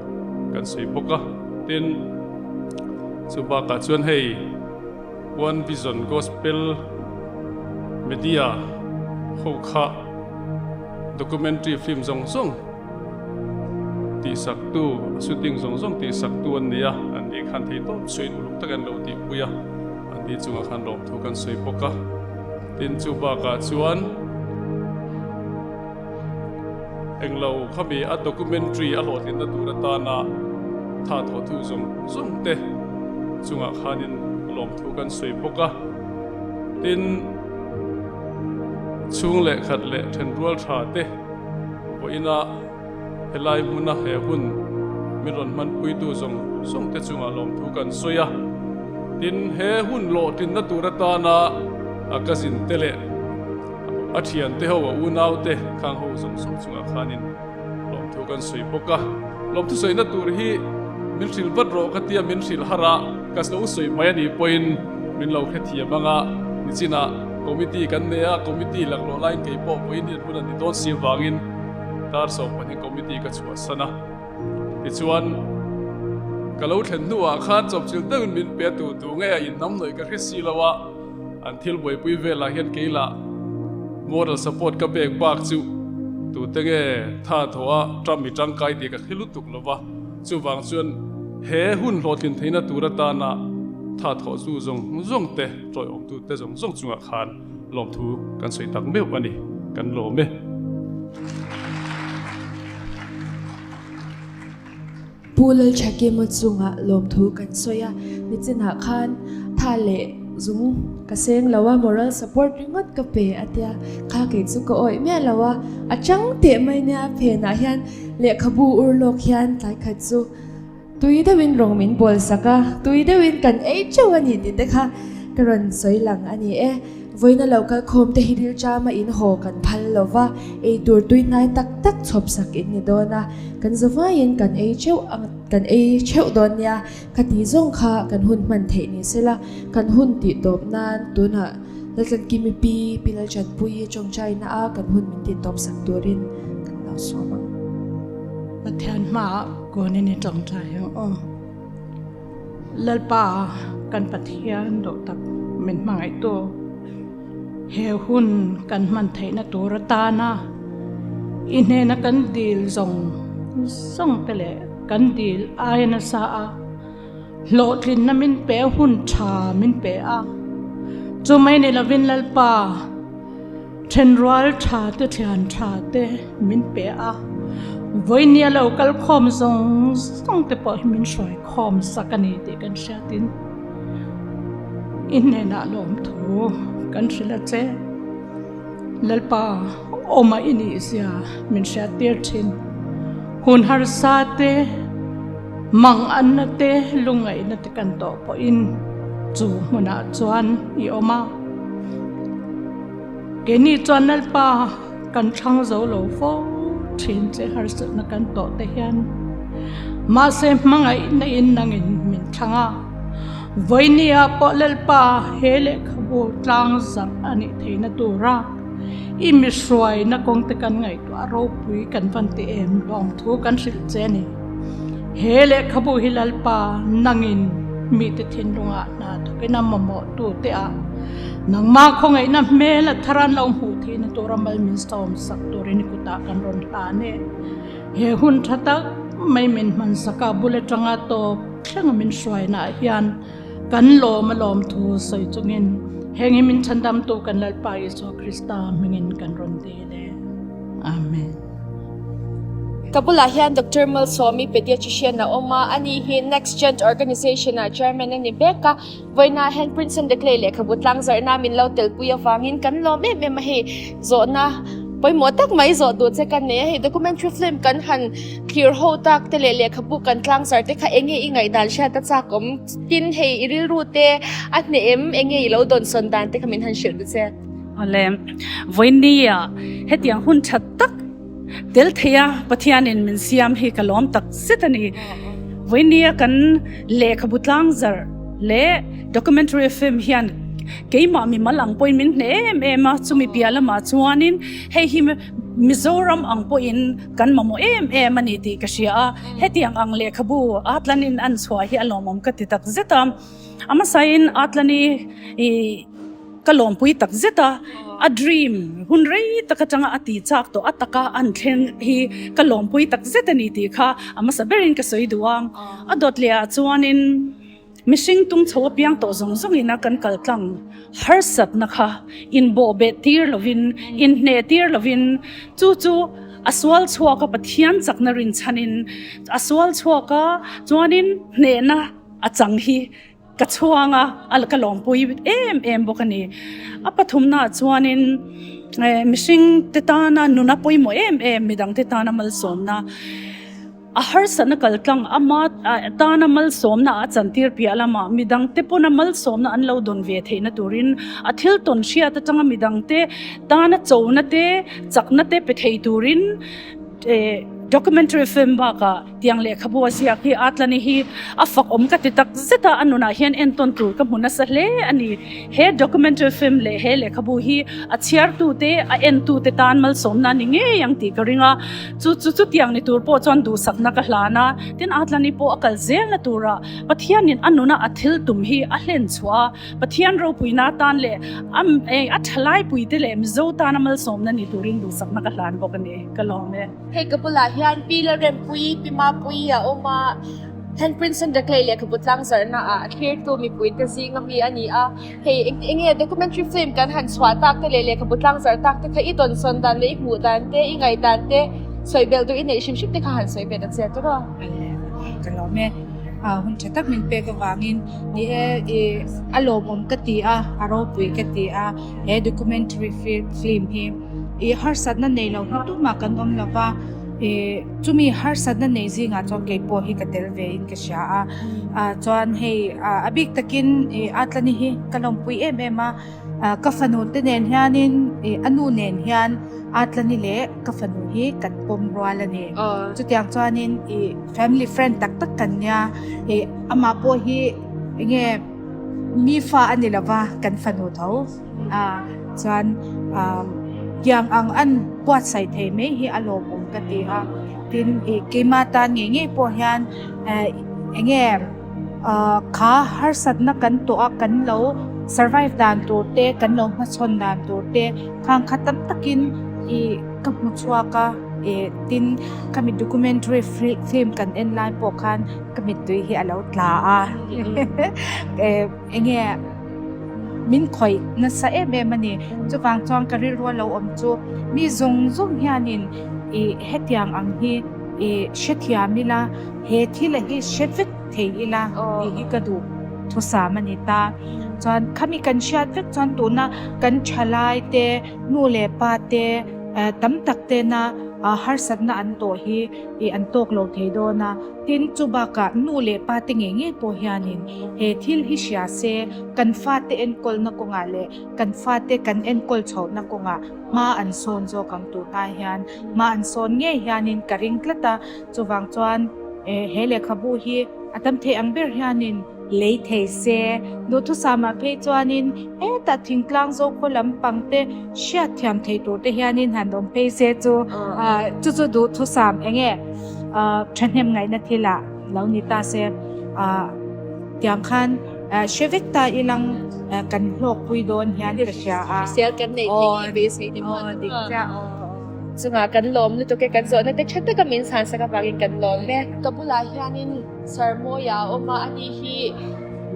kan sawi bawk a. Tin, chu bakah chuan hei One Vision Gospel Media ho kha documentary film zawng zawng tihsaktu, a shooting zawng zawng tihsaktu an ni a, an ni khan theihtawp suiin uluk takin an lo tihpui a. An ni chungah khan lawmthu kan sawi bawk a, tin chu bakah chuan englo khami a documentary a hlawhtlinna tur atana tha thawhthu zawng zawng te chungah khanin lawmthu kan sawi bawk a, tin chhung leh khat leh thenrual tha te pawhina Helai hmuna he hun min rawn hmanpuitu zawng zawng te chungah lawmthu kan sawi a, tin he hun hlawhtlinna tur atana a cousin te leh a thiante ho a unau te khang ho zawng zawng chungah khanin lawmthu kan sawi bawk a. Lawmthu sawina tur hi Min hrilh vat rawh ka tia min hrilh har a, ka lo sawi mai a nih pawhin min lo hrethiam ang a, nichinah committee kan nei a, committee laklawh laiin kei pawh vawiin hian hun a ni dawn si avangin dar 12 committee ka chhuahsan a. Tichuan, ka lo thlen hnuah khan chawpchilh deuhin min pe tu tu nge a innam nawih ka hre si lo a, an thil buaipui velah hian keilah moral support ka pek bak chu tute nge tha thaw a Trump i tangkai tih ka hre lutuk lo va, chuvang chuan he hun hlawhtlin theihna tur atana tha thawh zu zawng zawng te, tawiawmtu te zawng zawng chungah khan Lawmthu kan sawi tak meuh a ni, kan lawm e. Pu Lalthakima chungah lawmthu kan sawi a, nichinah khan tha leh zung ka seng lo a, moral support ringawt ka pe a tia, kha kei chu ka awih miah lo a, a chang teh mai nia phenah hian lehkhabu ur lawk hian tlai khat chu Tui deuhin rawng min bawl sak a, tui deuhin kan ei teuh a ni tih te kha ka rawn sawi lang a ni e. Vawiina lo kal khawm te hi rilṭama in haw kan phal lo va, ei tur tui hnai tak tak chhawp sak in ni dawn a, kan zavaiin kan ei theuh ang kan ei theuh dawn nia, kha ti zawng kha kan hun hman theih ni sela, kan hun tih tawp nan tunah Laltlankimi pi, Pi Lalchanpuii tawngtaina a kan hun min tih tawp sak turin kan lo sawm ang. Pathian hmaah Kunin i tawngtai ang aw. Lalpa kan Pathian duh tak min hmangaihtu, he hun kan hman theihna tur atana i hnena kan dil zawng zawng te leh kan dil aia nasa a hlawhtlinna min pe hun tha min pe a, chu mai ni lovin Lalpa Thenrual tha te thian tha te min pe a, vawinia lo kal khawm zawng zawng te pawh hi min hruai khawm sak a ni tih kan hriatin i hnenah lawmthu kan hrilh a che. Lalpa awma i nih zia min hriat tir thin. Hun harsa te, mang anna te, lungngaihna te kan tawh pawhin chu hmunah chuan i awm a. Keini chuan Lalpa kan thlang zo lo fo thin che harsatna kan tawh te hian mahse hmangaihna in nangin min thlang a, vawinia pawh Lalpa he lehkhabu tlang zarh a nih theihna tura i mi hruaina kawng te kan ngaihtuah ropui kan van ti em lawmthu kan hrilh che a ni. He lehkhabu hi Lalpa nangin mite thinlungah hna thawkin a mamawh tute ah Nangmah khawngaihna hmel a thar an lo hmuh theihna tura mal min sawm sak turin i kutah kan rawn hlan e. He hun tha tak mai min hman sak a, bul atanga tawp thlenga min hruainaah hian kan lawm a lawm thu sawi chungin heng hi min chhandamtu kan Lalpa Isua Krista hmingin kan rawn dil e. Amen. Ka bulah hian Doctor Malsawmi pediatrician a awm a, ani hi Next Gen Organization ah chairman a ni bek a. Vawiinah hian Prince and the Clay lehkhabu tlangzarhna min lo telpui avangin kan lawm em em a hei zawhna pawimawh tak mai zawh duh che ka nei a hei documentary film kan han thlir ho tak te leh lehkhabu kan tlangzarh te kha enge i ngaihdan hriat a chak awm tin hei i rilru te a hneh em enge i lo dawnsawn dan te kha min han hrilh duh che. Awle, vawiinnia hetiang hun tha tak tel theia Pathianin min siam hi ka lawm tak zet a ni. Vawinia kan lehkhabu tlangzarh leh documentary film hian keimah mimal ang pawhin min hneh em em a, chumi piah lamah chuanin hei hi Mizoram ang pawhin kan mamawh em em a ni tih ka hria a, hetiang ang lehkhabu Atlanin an chhuah hi a lawmawm ka ti tak zet a. A hmasain Atlani i Ka lawmpui tak zet a, a dream hun rei tak atanga a tih chak tawh a taka an thleng hi ka lawmpui tak zet a ni tih kha a hmasa berin ka sawi duh a. A dawt leh ah chuanin mihring tung chho apiang tawh zawng zawngin a kan kal tlang harsatna kha inbawhbeh tir lovin, inhneh tir lovin chu chu a sual chhuak a Pathian chakna rinchhanin a sual chhuak a chuanin hnehna a chang hi Ka chhuang a, a ka lawmpui em em bawk a ni. A pathumnaah chuanin mihring te tana nuna pawimawh em em midang te tana malsawmna, a harsatna kaltlang ama tana malsawmna a chantir piah lamah midang te pawna malsawmna an lo dawn ve theihna turin a thil tawn hriat atanga midang te tana chona te chakna te pe thei turin. Documentary film bakah tiang lehkhabu a ziak hi Atlani hi a fak awm ka ti tak zet a, a nunah hian entawn tur ka hmu nasa hle a ni. He documentary film leh he lehkhabu hi a chhiartute, a entute tan malsawmna a ni ngei ang tih ka ring a, chu chu chutiang ni tur pawh chuan duhsakna ka hlan a, tin Atlani pawh a kal zelna tura Pathianin a nuna a thil tum hi a hlen chhuah a, Pathian ropuina atan leh a a thalaipuite leh Mizo tana malsawmna ni turin duhsakna ka hlan bawk a ni. Ka lawm e. Hei ka bulah hian Pi Lalrempuii, Pi Mapuii a awm a, Handprints and the Clay lehkhabu tlangzarhna ah a thlirtu mipuite zinga mi a ni a. Hei eng enge documentary film kan han chhuah tak te leh lehkhabu tlangzarh tak te kha i dawnsawn dan leh i hmuh dan te, i ngaih dan te, sawi belh duh i neih hrim hrim te kha han sawi ve ta che tawk a. Ka lawm e. Hun tha tak min pek avangin ni e i a lawmawm ka ti a, a ropui ka ti a, he documentary film hi i harsatna nei lo hnu tumah kan awm lo va, i chumi harsatna nei zingah chuan kei pawh hi ka tel ve in ka hria a, chuan hei a bik takin i Atlani hi ka lawmpui em em a. Ka fanu te nen hianin ih a nu nen hian Atlani leh ka fanu hi kan pawm rual a ni. Chutiang chuanin ih family friend tak tak kan nia ih amah pawh hi eng nge mi fa a ni lova kan fanu tho a chuan ah tiang ang an buatsaih thei mai hi a lawmawm ka ti a tin ih keimah tan ngei ngei pawh hian eh eng nge. Kha harsatna kan tawh a, kan lo survive dan tur te, kan lo hmachhawn dan tur te khang kha tam takin ih ka hmu chhuak a, ih tin khami documentary film kan en lai pawh khan ka mittui hi a lo tla a, eng nge min khawih nasa em em a ni. Chuvang chuan ka rilru a lo awm chu mi zawng zawng hianin ih hetiang ang hi ih hrethiam ila. He thil a hi hre vek thei ila tih hi ka duh thusam a ni ta. Chuan khami kan hriat vek chuan tuna kan thalai te, nu leh pa te tam tak tena harsatna an tawh hi ih an tawk lo thei dawn a. Tin, chu bakah nu leh pa te ngei ngei pawh hianin he thil hi hria se kan fate enkawlna kawngah leh kan fate kan enkawl chhohna kawngah hma an sawn zawk ang tunah hian hma an sawn ngei hianin ka ring tlat a. Chuvang chuan he lehkhabu hi a tam thei ang ber hianin lei thei se. Duhthusam ah phei chuanin hetah thingtlang Zokhaw lampang te hriat thiam thei tur te hianin han awm phei se chu chu chu duhthusam enge thahnem ngaihna thil ah lo ni ta se. Tiang khan hre vek ta ilang kan hlawkpui dawn hian ka hria a. Hrisel kan neih theih hi beisei ni maw? Dik chiah. Chungah kan lawm lutuk e, kan zawhna te tha taka min chhansak avangin kan lawm e. Ka bulah hianin Sir Mawia a awm a, ani hi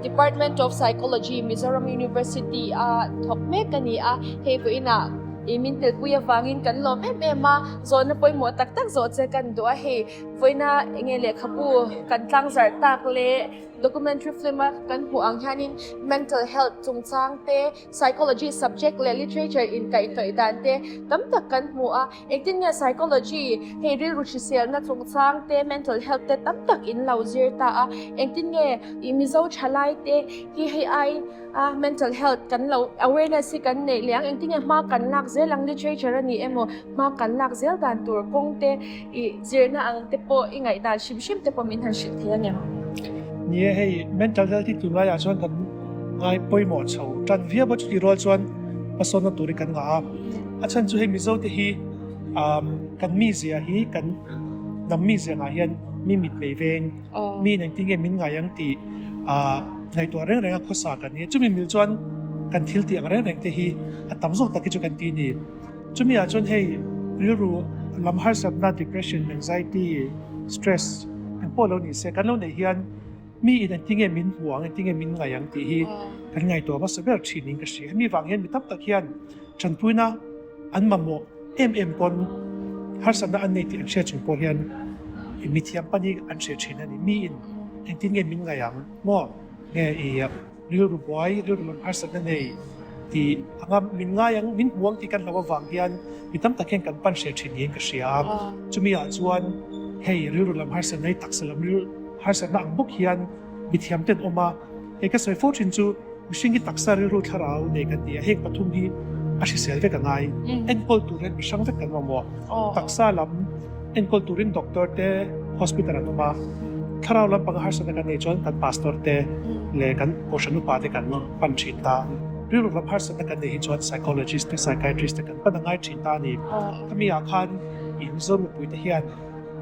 Department of Psychology, Mizoram University a thawk mek a ni a, hei vawiinah i min telpui avangin kan lawm em em a, zawhna pawimawh tak tak zawh che kan duh a, hei vawiina enge lehkhabu kan tlangzarh tak leh documentary film a kan hmuh ang hianin mental health chungchang te, Psychology subject leh literature inkaihhnawih dan te tam tak kan hmu a, engtin nge psychology hei rilru hriselna chungchang te, mental health te tam tak in lo zir ta a, engtin nge i Mizo thalai te hi hei ai a mental health kan lo awareness hi kan neih leh ang, engtin nge hma kan lak zel ang literature a ni emaw hma kan lak zel dan tur kawng te i zirna ang te pawh i ngaihdan hrim hrim te pawh min han hrilh thei a ni. Ni e, hei mental health hi tunlaiah chuan kan Ngai pawimawh chho tan viau a chutih rual chuan hmasawnna turin kan ngah a. A chhan chu hei Mizo te hi kan mizia hi kan hnam mizia ngah hian mi mit nei veng, mi in engtin nge min ngai ang tih ngaihtuah reng reng a khawsa kan ni. Chumi mil chuan kan thil tih ang reng reng te hi a tam zawk tak hi chu kan ti a ni. Chumi ah chuan hei rilru lam harsatna, depression, anxiety, stress engpawh lo ni se kan lo neih hian Mi in engtinge min hmu ang, engtinge min ngaih ang tih hi kan ngaihtuah hmasa ber thin in ka hria. Hemi vang hian mi tam tak hian tanpuina an mamawh em em pawn harsatna an nei tih an hria chung pawh hian mithiam pan hi an hria thin a ni. Mi in engtinge min ngaih ang maw? Nge i rilru buai, rilru lam harsatna nei tih anga min ngai ang, min hmu ang tih kan hlauh avang hian mi tam tak hian kan pan hria thin niin ka hria a. Chumi ah chuan hei rilru lam harsatna hi taksa lam rilru Harsatna ang bawk hian mithiam ten awm a, hei ka sawi fo thin chu mihring hi taksa rilru thlarau nei kan ti a, heng pathum hi a hrisel vek a ngai. Enkawl tur hian mihrang vek kan mamawh. Taksa lam Enkawl turin doctor te hospital an awm a, thlarau lampanga harsatna kan neih chuan kan pastor te leh kan kohhran upa te kan pan thin ta. Rilru lam harsatna kan neih hi chuan psychologist te psychiatrist te kan pan a ngai thin ta a ni. Khami ah khan i Mizo mipui te hian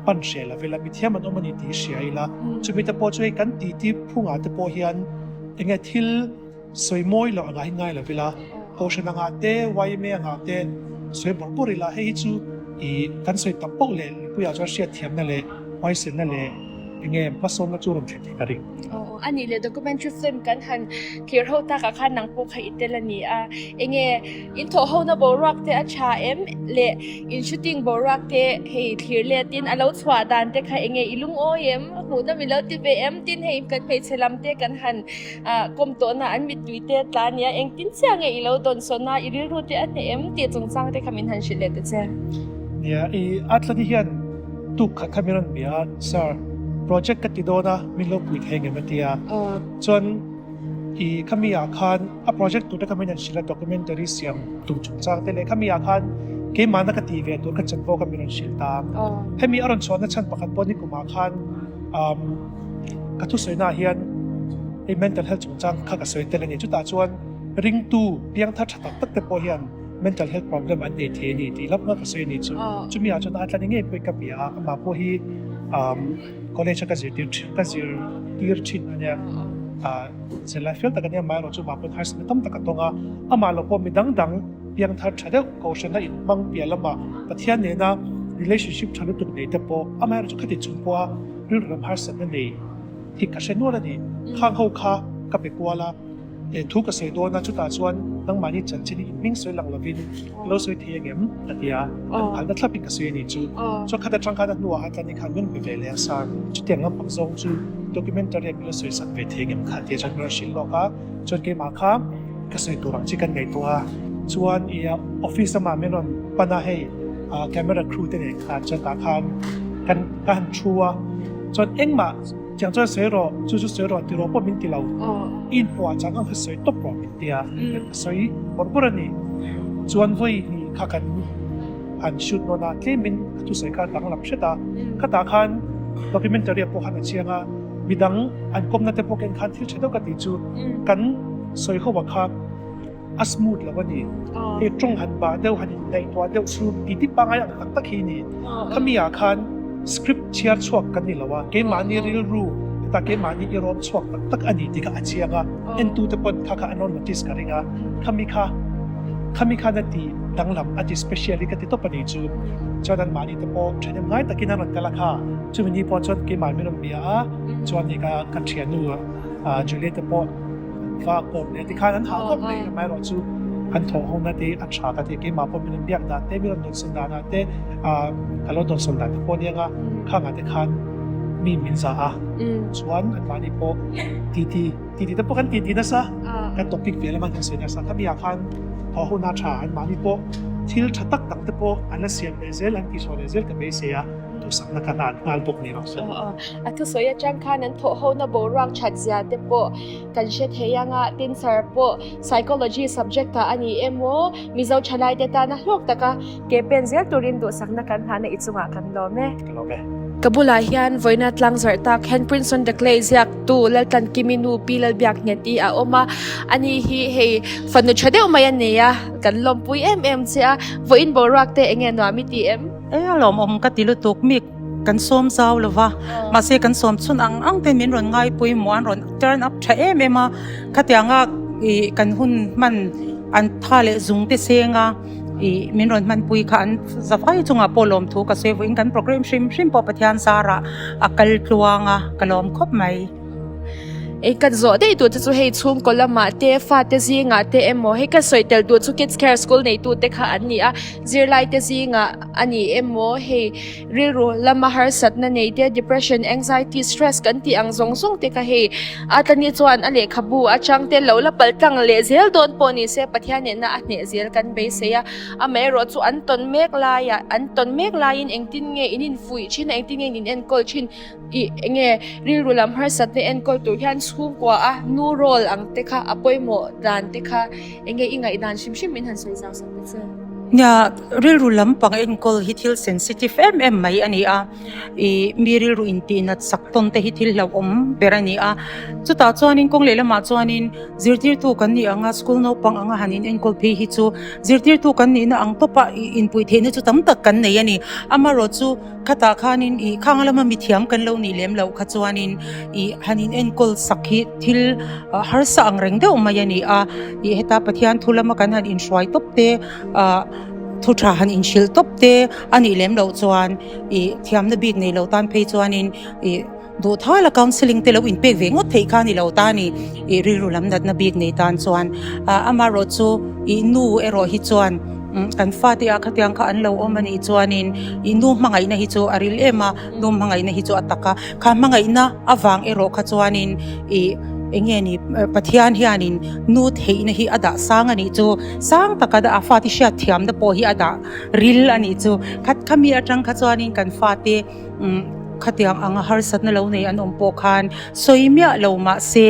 pan hreh lo ila, mithiam an awm a ni tih hria ila, chumi te pawh chu hei kan titi phungah te pawh hian enge thil sawi mawi loh angah hi ngai lo ila, Kohhran angah te, yma angah te sawi bawrh bawrh ila, hei hi chu i kan sawi tam poh leh mipuiah chuan hriatthiamna leh huaisenna leh enge hmasawnna chu rawn thlen theih ka ring. Aw a nih leh documentary film kan han thlir ho takah khan nang pawh kha i tel a ni a, enge in thawh hona boruak te a tha em leh in shooting boruak te hei thlir letin a lo chhuah dan te kha enge i lungawi em hmuhna min lo ti ve em tin hei kan hmeichhe lam te kan han kawm tawhna an mittui te tla a nia engtin chiah nge i lo dawn sawn a i rilru te a hneh em tih chungchang te kha min han hrilh leh ta che. Nia i Atlani hian tuk khat kha min rawn bia a, Sir, project ka ti dawn a, min lo pui thei ngem a ti a. Chuan i khami ah khan a project tur te kha min han hrilh a, documentary siam tur chungchang te leh khami ah khan keimahna ka tih ve tur ka chanvo kha min rawn hrilh ta. Hemi a rawn chhuahna chhan pakhat pawh nikum ah khan ka thusawi naah hian hei mental health chungchang kha ka sawi tel a ni. Chutah chuan ringtu piangthar tha tak tak te pawh hian mental health problem an nei thei a ni tih lam kha ka sawi a ni chu. Chumi ah chuan a tlani ngei pawhin ka bia a, amah pawh hi college a ka zirtir thin ka zirtir thin a nia. Zirlai fel tak a nia, amaherawhchu amah pawhin harsatna tam tak a tawng a, amah lo pawh mi dang dang piangthar tha deuh kohhrana inhmang piah lamah Pathian nena relationship tha lutuk nei te pawh amaherawhchu khati chung pawha rilru lam harsatna nei hi ka hre nual a ni. Khang ho kha ka pe kual a. E thu ka sawi dawn a, chutah chuan nangmahni chanchin hi inhming sawi lang lovin ka lo sawi thei angem? a ti a, an phalna thlapin ka sawi a ni chu. Chuan khat atang khan a hnuah a tlani khan min pe ve leh a, Sir, chutiang lampang zawng chu documentary ah min lo sawi sak ve thei angem kha a ti a, chuan min rawn hrilh lawk a, chuan keimah kha ka sawi tur ang chi kan ngaihtuah a, chuan i office lamah min rawn pan a, hei camera crew te nen khan chuan tah khan kan ka han thu a, chuan engmah Chiang chuan sawi rawh, chu chu sawi rawh ti rawh pawh min ti lo. I inhmuh ah chang ang kha sawi tawp rawh min ti a, ka sawi bawrh bawrh a ni. Chuan vawi hnih kha kan han shoot nawn a, tlemin ka thusawi kha a danglam hret a. Khatah khan documentary ah pawh khan a chiang a, midang an kawmna te pawh ken khan thil tha deuh ka tih chu kan sawi ho ah kha a smooth lo a ni. Hei tawng han bah deuh, han indaihtuah deuh chu ti ti pangai ang tak tak hi a ni. Khami ah khan script chhiar chhuak kan ni lo a, keimahni rilru heta keimahni i rawn chhuak tak tak a ni tih kha a chiang a, entute pawn kha kha an rawn notice ka ring a, khami kha khami khan a ti danglam a ti special hi ka ti tawp a ni chu. Chuan anmahni te pawh thahnem ngai takin an rawn kal a kha, chumi ni pawh chuan keimah min rawn bia a, chuan ni ka ka thiannu Juliet te pawh Va kawp leh tikhan an hah khawp mai amaherawh chu an thawh ho na te a tha ka ti keimah pawh min rawn biak dan te min rawn dawnsawn dan ah te ah ka lo dawnsawn dan te pawh aniang a khang ah te khan mi min za a chuan an mahni pawh titi titi te pawh kan titi nasa kan topic ve lam an kan sawi nasa khami ah khan thawh ho na tha an mahni pawh thil tha tak tak te pawh an la siam leh zel an tihchhuah leh zel ka beisei a. Duhsakna ka hlan nghal bawk ni rawh se. A thusawi atang khan an thawh hona boruak that zia te pawh kan hre thei ang a, tin sir pawh psychology subject ah a ni emaw Mizo thalai te tana hlawk taka ke pen zel turin duhsakna kan hlana i chungah kan lawm e. Ka lawm e. Ka bulah hian vawiina tlang zarh tak Handprints on the Clay ziaktu Laltlankimi nu Pi Lalbiakngeti a awm a, ani hi hei fanu tha deuh mai a nei a, kan lawmpui em em che a, vawiin boruak te enge nuam i ti em? E a lawmawm ka ti lutuk mi kan sawm zau lo va, mahse kan sawm chhun ang ang ten min rawn ngaipui maw an rawn turn up tha em em a, khatianga ih kan hun hman an tha leh zung te seng a ih min rawn hmanpui kha an zavai chungah pawh lawmthu ka sawi vawiin kan programme hrim hrim pawh Pathian zarah a kal tluang a ka lawm khawp mai. Ei ka zawh daih tur te chu hei chhungkaw lamah te fate zingah te emaw hei ka sawi tel tur chu kids care school neitu te kha an ni a zirlai te zingah a ni emaw hei rilru lama harsatna nei te depression anxiety stress kan tih ang zawng zawng te kha hei a tlani chuan a lehkhabu atang te lo la pal tlang leh zel dawn pawh ni se Pathian nena a hneh zel kan beisei a amaherawh chu an tawn mek laiah an tawn mek laiin engtin nge in infuih thin a engtin nge in inenkawl thin. Ih enge rilru lam harsatna enkawl tur hian chhungkua a nu role ang te kha a pawimawh dan te kha enge i ngaihdan hrim hrim min han sawi zau sak ta che. Nia, rilru lampang enkawl hi thil sensitive em em mai a ni a, ih mi rilru intihnat sak tawn te hi thil hlauhawm ber a ni a. Chutah chuanin kawng lehlamah chuanin zirtirtu kan nih anga school naupang anga han in enkawl phei hi chu zirtirtu kan nihna ang tawpa ih inpuih theihna chu tam tak kan nei a ni. Amaherawhchu khatah khanin ih khang lama mithiam kan lo nih lem loh kha chuanin ih han in enkawl sak hi thil harsa ang reng deuh mai a ni a. Ih heta Pathian thu lama kan han inhruai tawp te ah thu tha han inhrilh tawp te a nih lem loh chuan ih thiamna bik nei lo tan phei chuanin ih duh thala counselling te lo inpek ve ngawt theih kha a ni lo ta a ni ih rilru lam natna bik nei tan chuan ah amaherawh chu ih nu erawh hi chuan kan fate ah khatiang kha an lo awm a nih chuanin ih nu hmangaihna hi chu a ril em a nu hmangaihna hi chu a tak a kha hmangaihna avang erawh kha chuanin ih eng nge ni Pathian hianin nu theihna hi a dah sang a nih chu sang taka dah a fate hriat thiamna pawh hi a dah ril a nih chu khat khami atang kha chuanin kan fate umm khatiang anga harsatna lo nei an awm pawh khan sawi miah lo mahse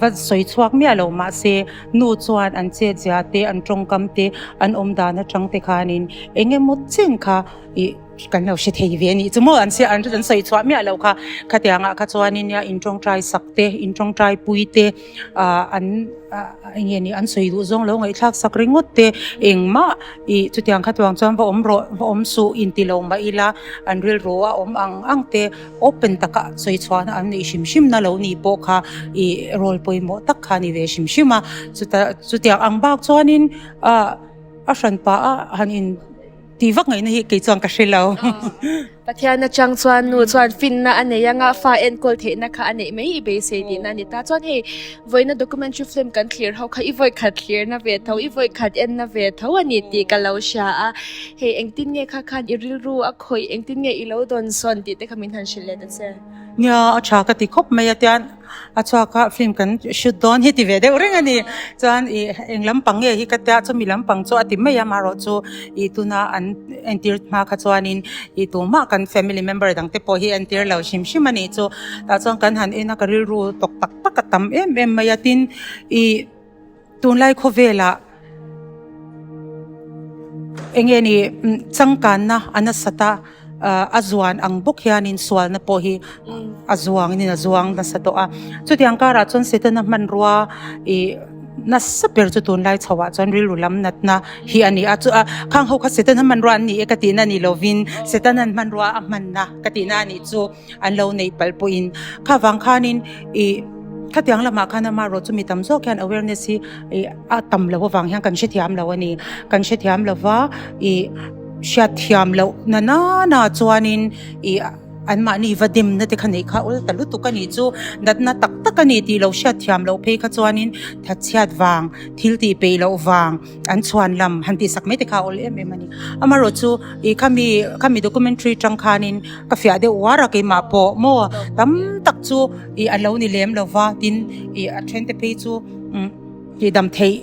va sawi chhuak miah lo mahse nu chuan an chetzia te an tawngkam te an awm dan atang te khanin eng emaw chen kha ih Kan lo hre thei ve a nih chu maw an an an sawi chhuah miah loh kha khatiangah kha chuanin nia in tawngtai sak te in tawngtai pui te ah an eng nge ni an sawi duh zawng lo ngaihthlak sak ringawt te engmah ih chutiang kha tuang chuan va awm rawh va awm suh inti lo mah ila an rilru a awm ang ang te open taka sawi chhuahna an neih hrim hrim na lo nih pawh kha ih role pawimawh tak kha a ni ve hrim hrim a chuta chutiang ang bak chuanin ah a hranpa a han in. Tih vak ngaihna hi kei chuan ka hre lo. Pathian atang chuan nu chuan finna a nei anga fa enkawl theihna kha a neih mai i beisei tihna a ni ta. Chuan hei vawiina documentary film kan thlir ho kha i vawi khat thlirna ve tho, i vawi khat enna ve tho a ni tih ka lo hria a. Hei engtin nge kha khan i rilru a khawih, engtin nge i lo dawn sawn tih te kha min han hrilh leh ta che. Nia, a tha ka ti khawp mai a tian. A chhuak a film kan shoot dawn hi ti ve deuh reng a ni. Chuan ih eng lampang nge hi ka tia chumi lampang chu a ti mai a amaherawhchu ih tuna an entir hma kha chuanin ih tumah kan family member dang te pawh hi entir lo hrim hrim a nih chu. Tah chuan kan han en a ka rilru tawk tak tak a tam em em mai a tin ih tunlai khawvelah eng nge ni changkanna a nasat a a zuan ang bawk hianin sualna pawh hi a zuangin a zuang nasa tawh a chutiang karah chuan setana hmanrua ih nasa ber chu tunlai chho ah chuan rilru lam natna hi a ni a chu a khang ho kha setana hmanrua an ni e ka tihna ni lovin setana hmanrua a hmanna ka tihna a nih chu. An lo neih palh pawhin kha vang khanin ih khatiang lamah khan amaherawh chu mi tam zawk hian awareness hi ih a tam loh avang hian kan hrethiam lo a ni. Kan hrethiam lova ih hriatthiam loh na nana chuanin ih anmahni va demna te kha neih kha awl ta lutuk a nih chu natna tak tak a ni tih lo hriatthiam loh phei kha chuanin thatchhiat vang thil tih peih loh vang an chhuan lam han tih sak mai te kha a awl em em a ni. Amaherawhchu ih khami khami documentary tang khanin ka fiah deuh uar a keimah pawh maw tam tak chu ih a lo ni lem lo va tin ih a then te phei chu umm tih dam theih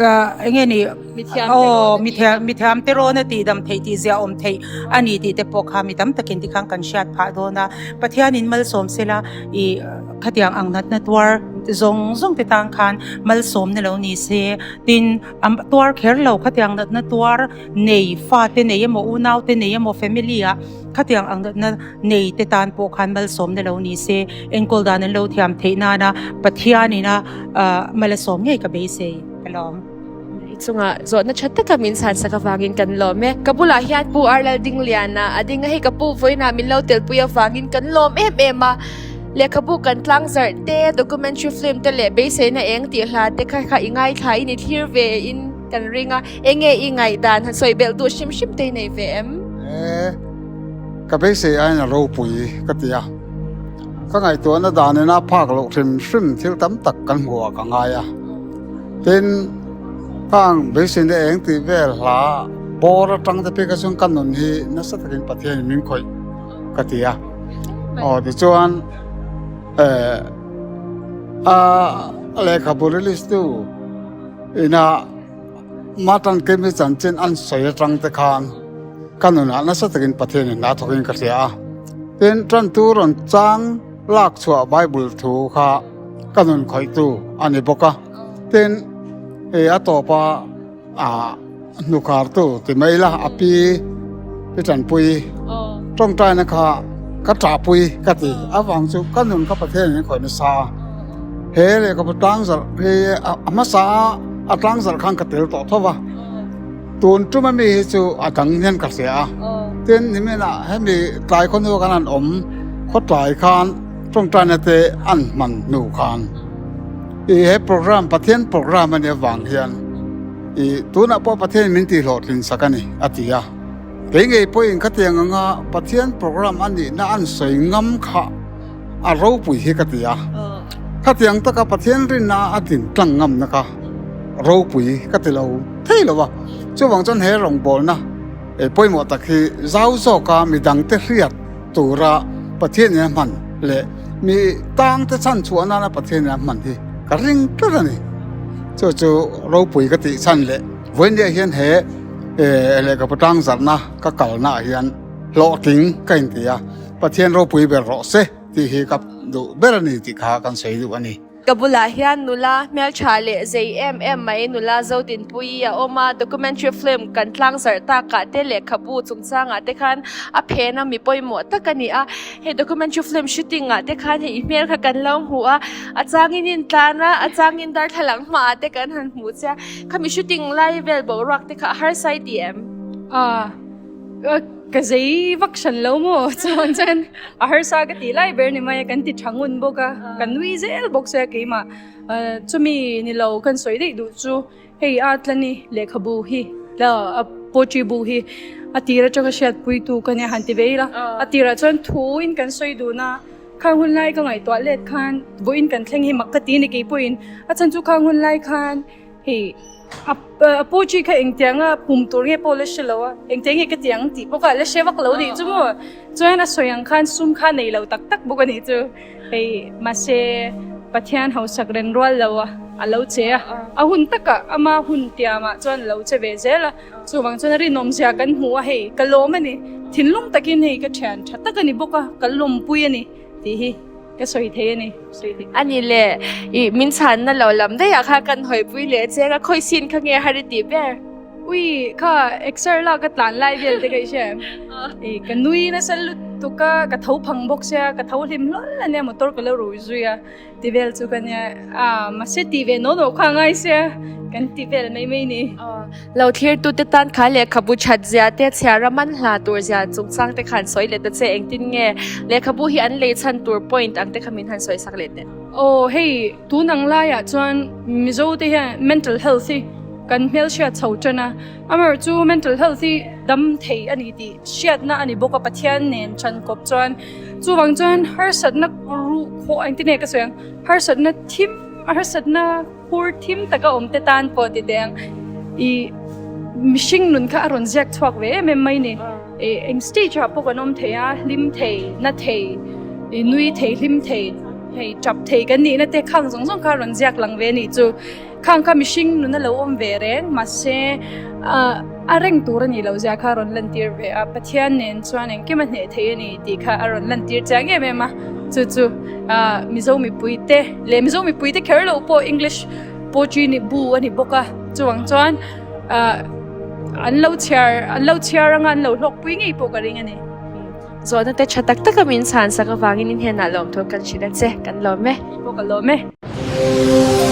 ah eng nge ni aw mithiam te rawn a tih dam theih tih ziah awm theih a ni tih te pawh kha mi tam takin tikhan kan hriat phah dawn a Pathianin malsawm sela ih khatiang ang natna tuar zawng zawng te tan khan malsawmna lo ni se tin a tuar kher lo khatiang natna tuar nei fa te nei emaw unau te nei emaw family ah khatiang ang natna nei te tan pawh khan malsawmna lo ni se enkawl dan an lo thiam theih nana Pathian ina ah malasawm ngei ka beisei ka lawm. I chungah zawhna tha taka min chhan sak avangin kan lawm e. Ka bulah hian Pu Arlal Dingliana a ding a, hei ka pu vawiinah min lo telpui avangin kan lawm em em a. Lehkhabu kan tlangzarh te, documentary film te leh beiseina eng tih hla te kha kha i ngaithla in i thlir ve in kan ring a. Enge i ngaihdan han sawi belh duh hrim hrim te i nei ve em? E, ka beisei aiin a ropui ka ti a. Ka ngaihtuahna danin a phak loh hrim hrim thil tam tak kan hmuh ah ka ngai a. Tin, khang beiseina eng tih vel hla bawr atang te phei kha chuan ka nun hi nasa takin Pathianin min khawih ka ti a. Aw tichuan e, a lehkhabu release tu ina Matan Kimi chanchin an sawi atang te khan ka nunah nasa takin Pathianin a thawkin ka hria a. Tin, tantu rawn chang lak chhuah Bible thu kha ka nun khawihtu a ni bawk a. Tin, hei a tawpa ah. hnukhartu ti mai la a pi pi tanpui tawngtaina kha ka ṭahpui ka ti avang chu ka nun kha Pathian in khawih nasa a he lehkhabu tlangzarh hi a hmasa a tlangzarh khan ka tel tawh tho va tun tum ami hi chu a dang hian ka hria a tin niminah hemi tlai khawhnu khan an awm khawtlai khan tawngtaina te an hman hnu khan. I he program Pathian program a nih avang hian i tunah pawh Pathian min tih hlawhtlin sak a ni a ti a. Kei ngei pawhin khatiang anga Pathian program a nihna an sawi ngam kha a ropui hi ka ti a. Khatiang taka Pathian rinna a din tlang ngamna kha ropui ka ti lo thei lo a. Chuvang chuan he rawngbawlna pawimawh tak hi zau zawka midangte hriat tura Pathian in a hman leh mi tangte chhan chhuah nana Pathian in a hman hi ka ring tlat a ni. Chu chu ropui ka tih chhan leh vawinia hian he lehkhabu tlang zarhna ka kalna ah hian hlawhtling ka inti a, Pathian ropui ber rawh se tih hi ka duh ber a ni tih kha kan sawi duh a ni. Ka bulah hian nula hmeltha leh zei em em mai nula Zodinpuii a awm a, documentary film kan tlangzarh takah te lehkhabu chungchangah te khan a phen a mi pawimawh tak a ni a. Hei documentary film shooting ah te khan hei i hmel kha kan lo hmu a, a changin intlan a, a changin darthlalang hmaah te kan han hmu che a, khami shooting lai vel boruak te kha a harsa i ti em? A. Ka zei vak hran lo maw? Chuan chuan a harsa ka tih lai ber ni mai a, kan ti tha ngun bawk a, ka nui zel bawk sia keimah. Chumi ni lo kan sawi daih duh chu hei a tlani lehkhabu hi a poetry bu hi a tir atanga hriatpuitu ka nia han ti ve ila. A tirah chuan thuin kan sawi dun a, khang hun lai ka ngaihtuah let khan vawiin kan thleng hi mak ka ti a ni keipawhin. A chhan chu khang hun lai khan hei A poetry kha engtianga pum tur nge pawh la hre lo a, engtiang nge ka ti ang tih pawh kha la hre vak lo nih chu maw. Chuan a sawi ang khan sum kha nei lo tak tak bawk a nih chu. Hei mahse Pathian hausak ren rual lo a, a lo che a, a hun takah ama hun tiamah chuan a lo che ve zel a, chuvang chuan a rinawmzia kan hmu a, hei ka lawm a ni, thinlung takin hei ka thian tha tak a ni bawk a, ka lawmpui a ni tih hi. Ka sawi thei a ni, sawi thei. A ni le, i min chhanna lo lam daih ah kha kan hawipui leh che ka khawi sin kha nge har i tih ber? Ui, kha exer lak ka tlan lai vel te ka i hria em? I ka nui nasa lutuk a, ka tho phang bawk sia, ka tho hlim hlawl a nia motor ka lo rui zui a, ti vel chu ka nia, ah mahse ti ve naw naw kha a ngai sia, kan ti vel mai mai ni. Lo thlirtute tan kha lehkhabu that zia te, chhiara man hla tur zia chungchang te khan sawi leh ta che. Engtin nge lehkhabu hi an lei chhan tur point ang te kha min han sawi sak leh teh. Aw hei tun ang laiah chuan Mizo te hian mental health hi kan hmelhriat chho tan a, amaherawh chu mental health hi dam thei a ni tih hriatna a ni bawk a Pathian nen chan kawp chuan chuvang chuan harsatna ruh khawh engtin nge ka sawi ang harsatna thim harsatna Phur thim taka awm te tan pawh ti teh ang. I mihring nun kha a rawn ziak chhuak ve em em mai ni. I eng stage ah pawh kan awm thei a, hlim thei, na thei, i nui thei, hlim thei, hei tap thei kan nihna te khang zawng zawng kha a rawn ziak lang ve a nih chu. Khang kha mihring nun a lo awm ve reng mahse a reng tur a nih loh zia kha a rawn lantir ve a. Pathian nen chuan engkim a hneh thei a ni tih kha a rawn lantir chiang em em a. Chu chu Mizo mipui te leh Mizo mipui te kher loh pawh English poetry ni bu a ni bawk a, chuvang chuan an lo chhiar an lo chhiar anga an lo hlawkpui ngei pawh ka ring a ni. Zawhna te tha tak taka min chhan sak avangin in hnenah lawmthu kan hrilh a che, kan lawm e. Pawh ka lawm e.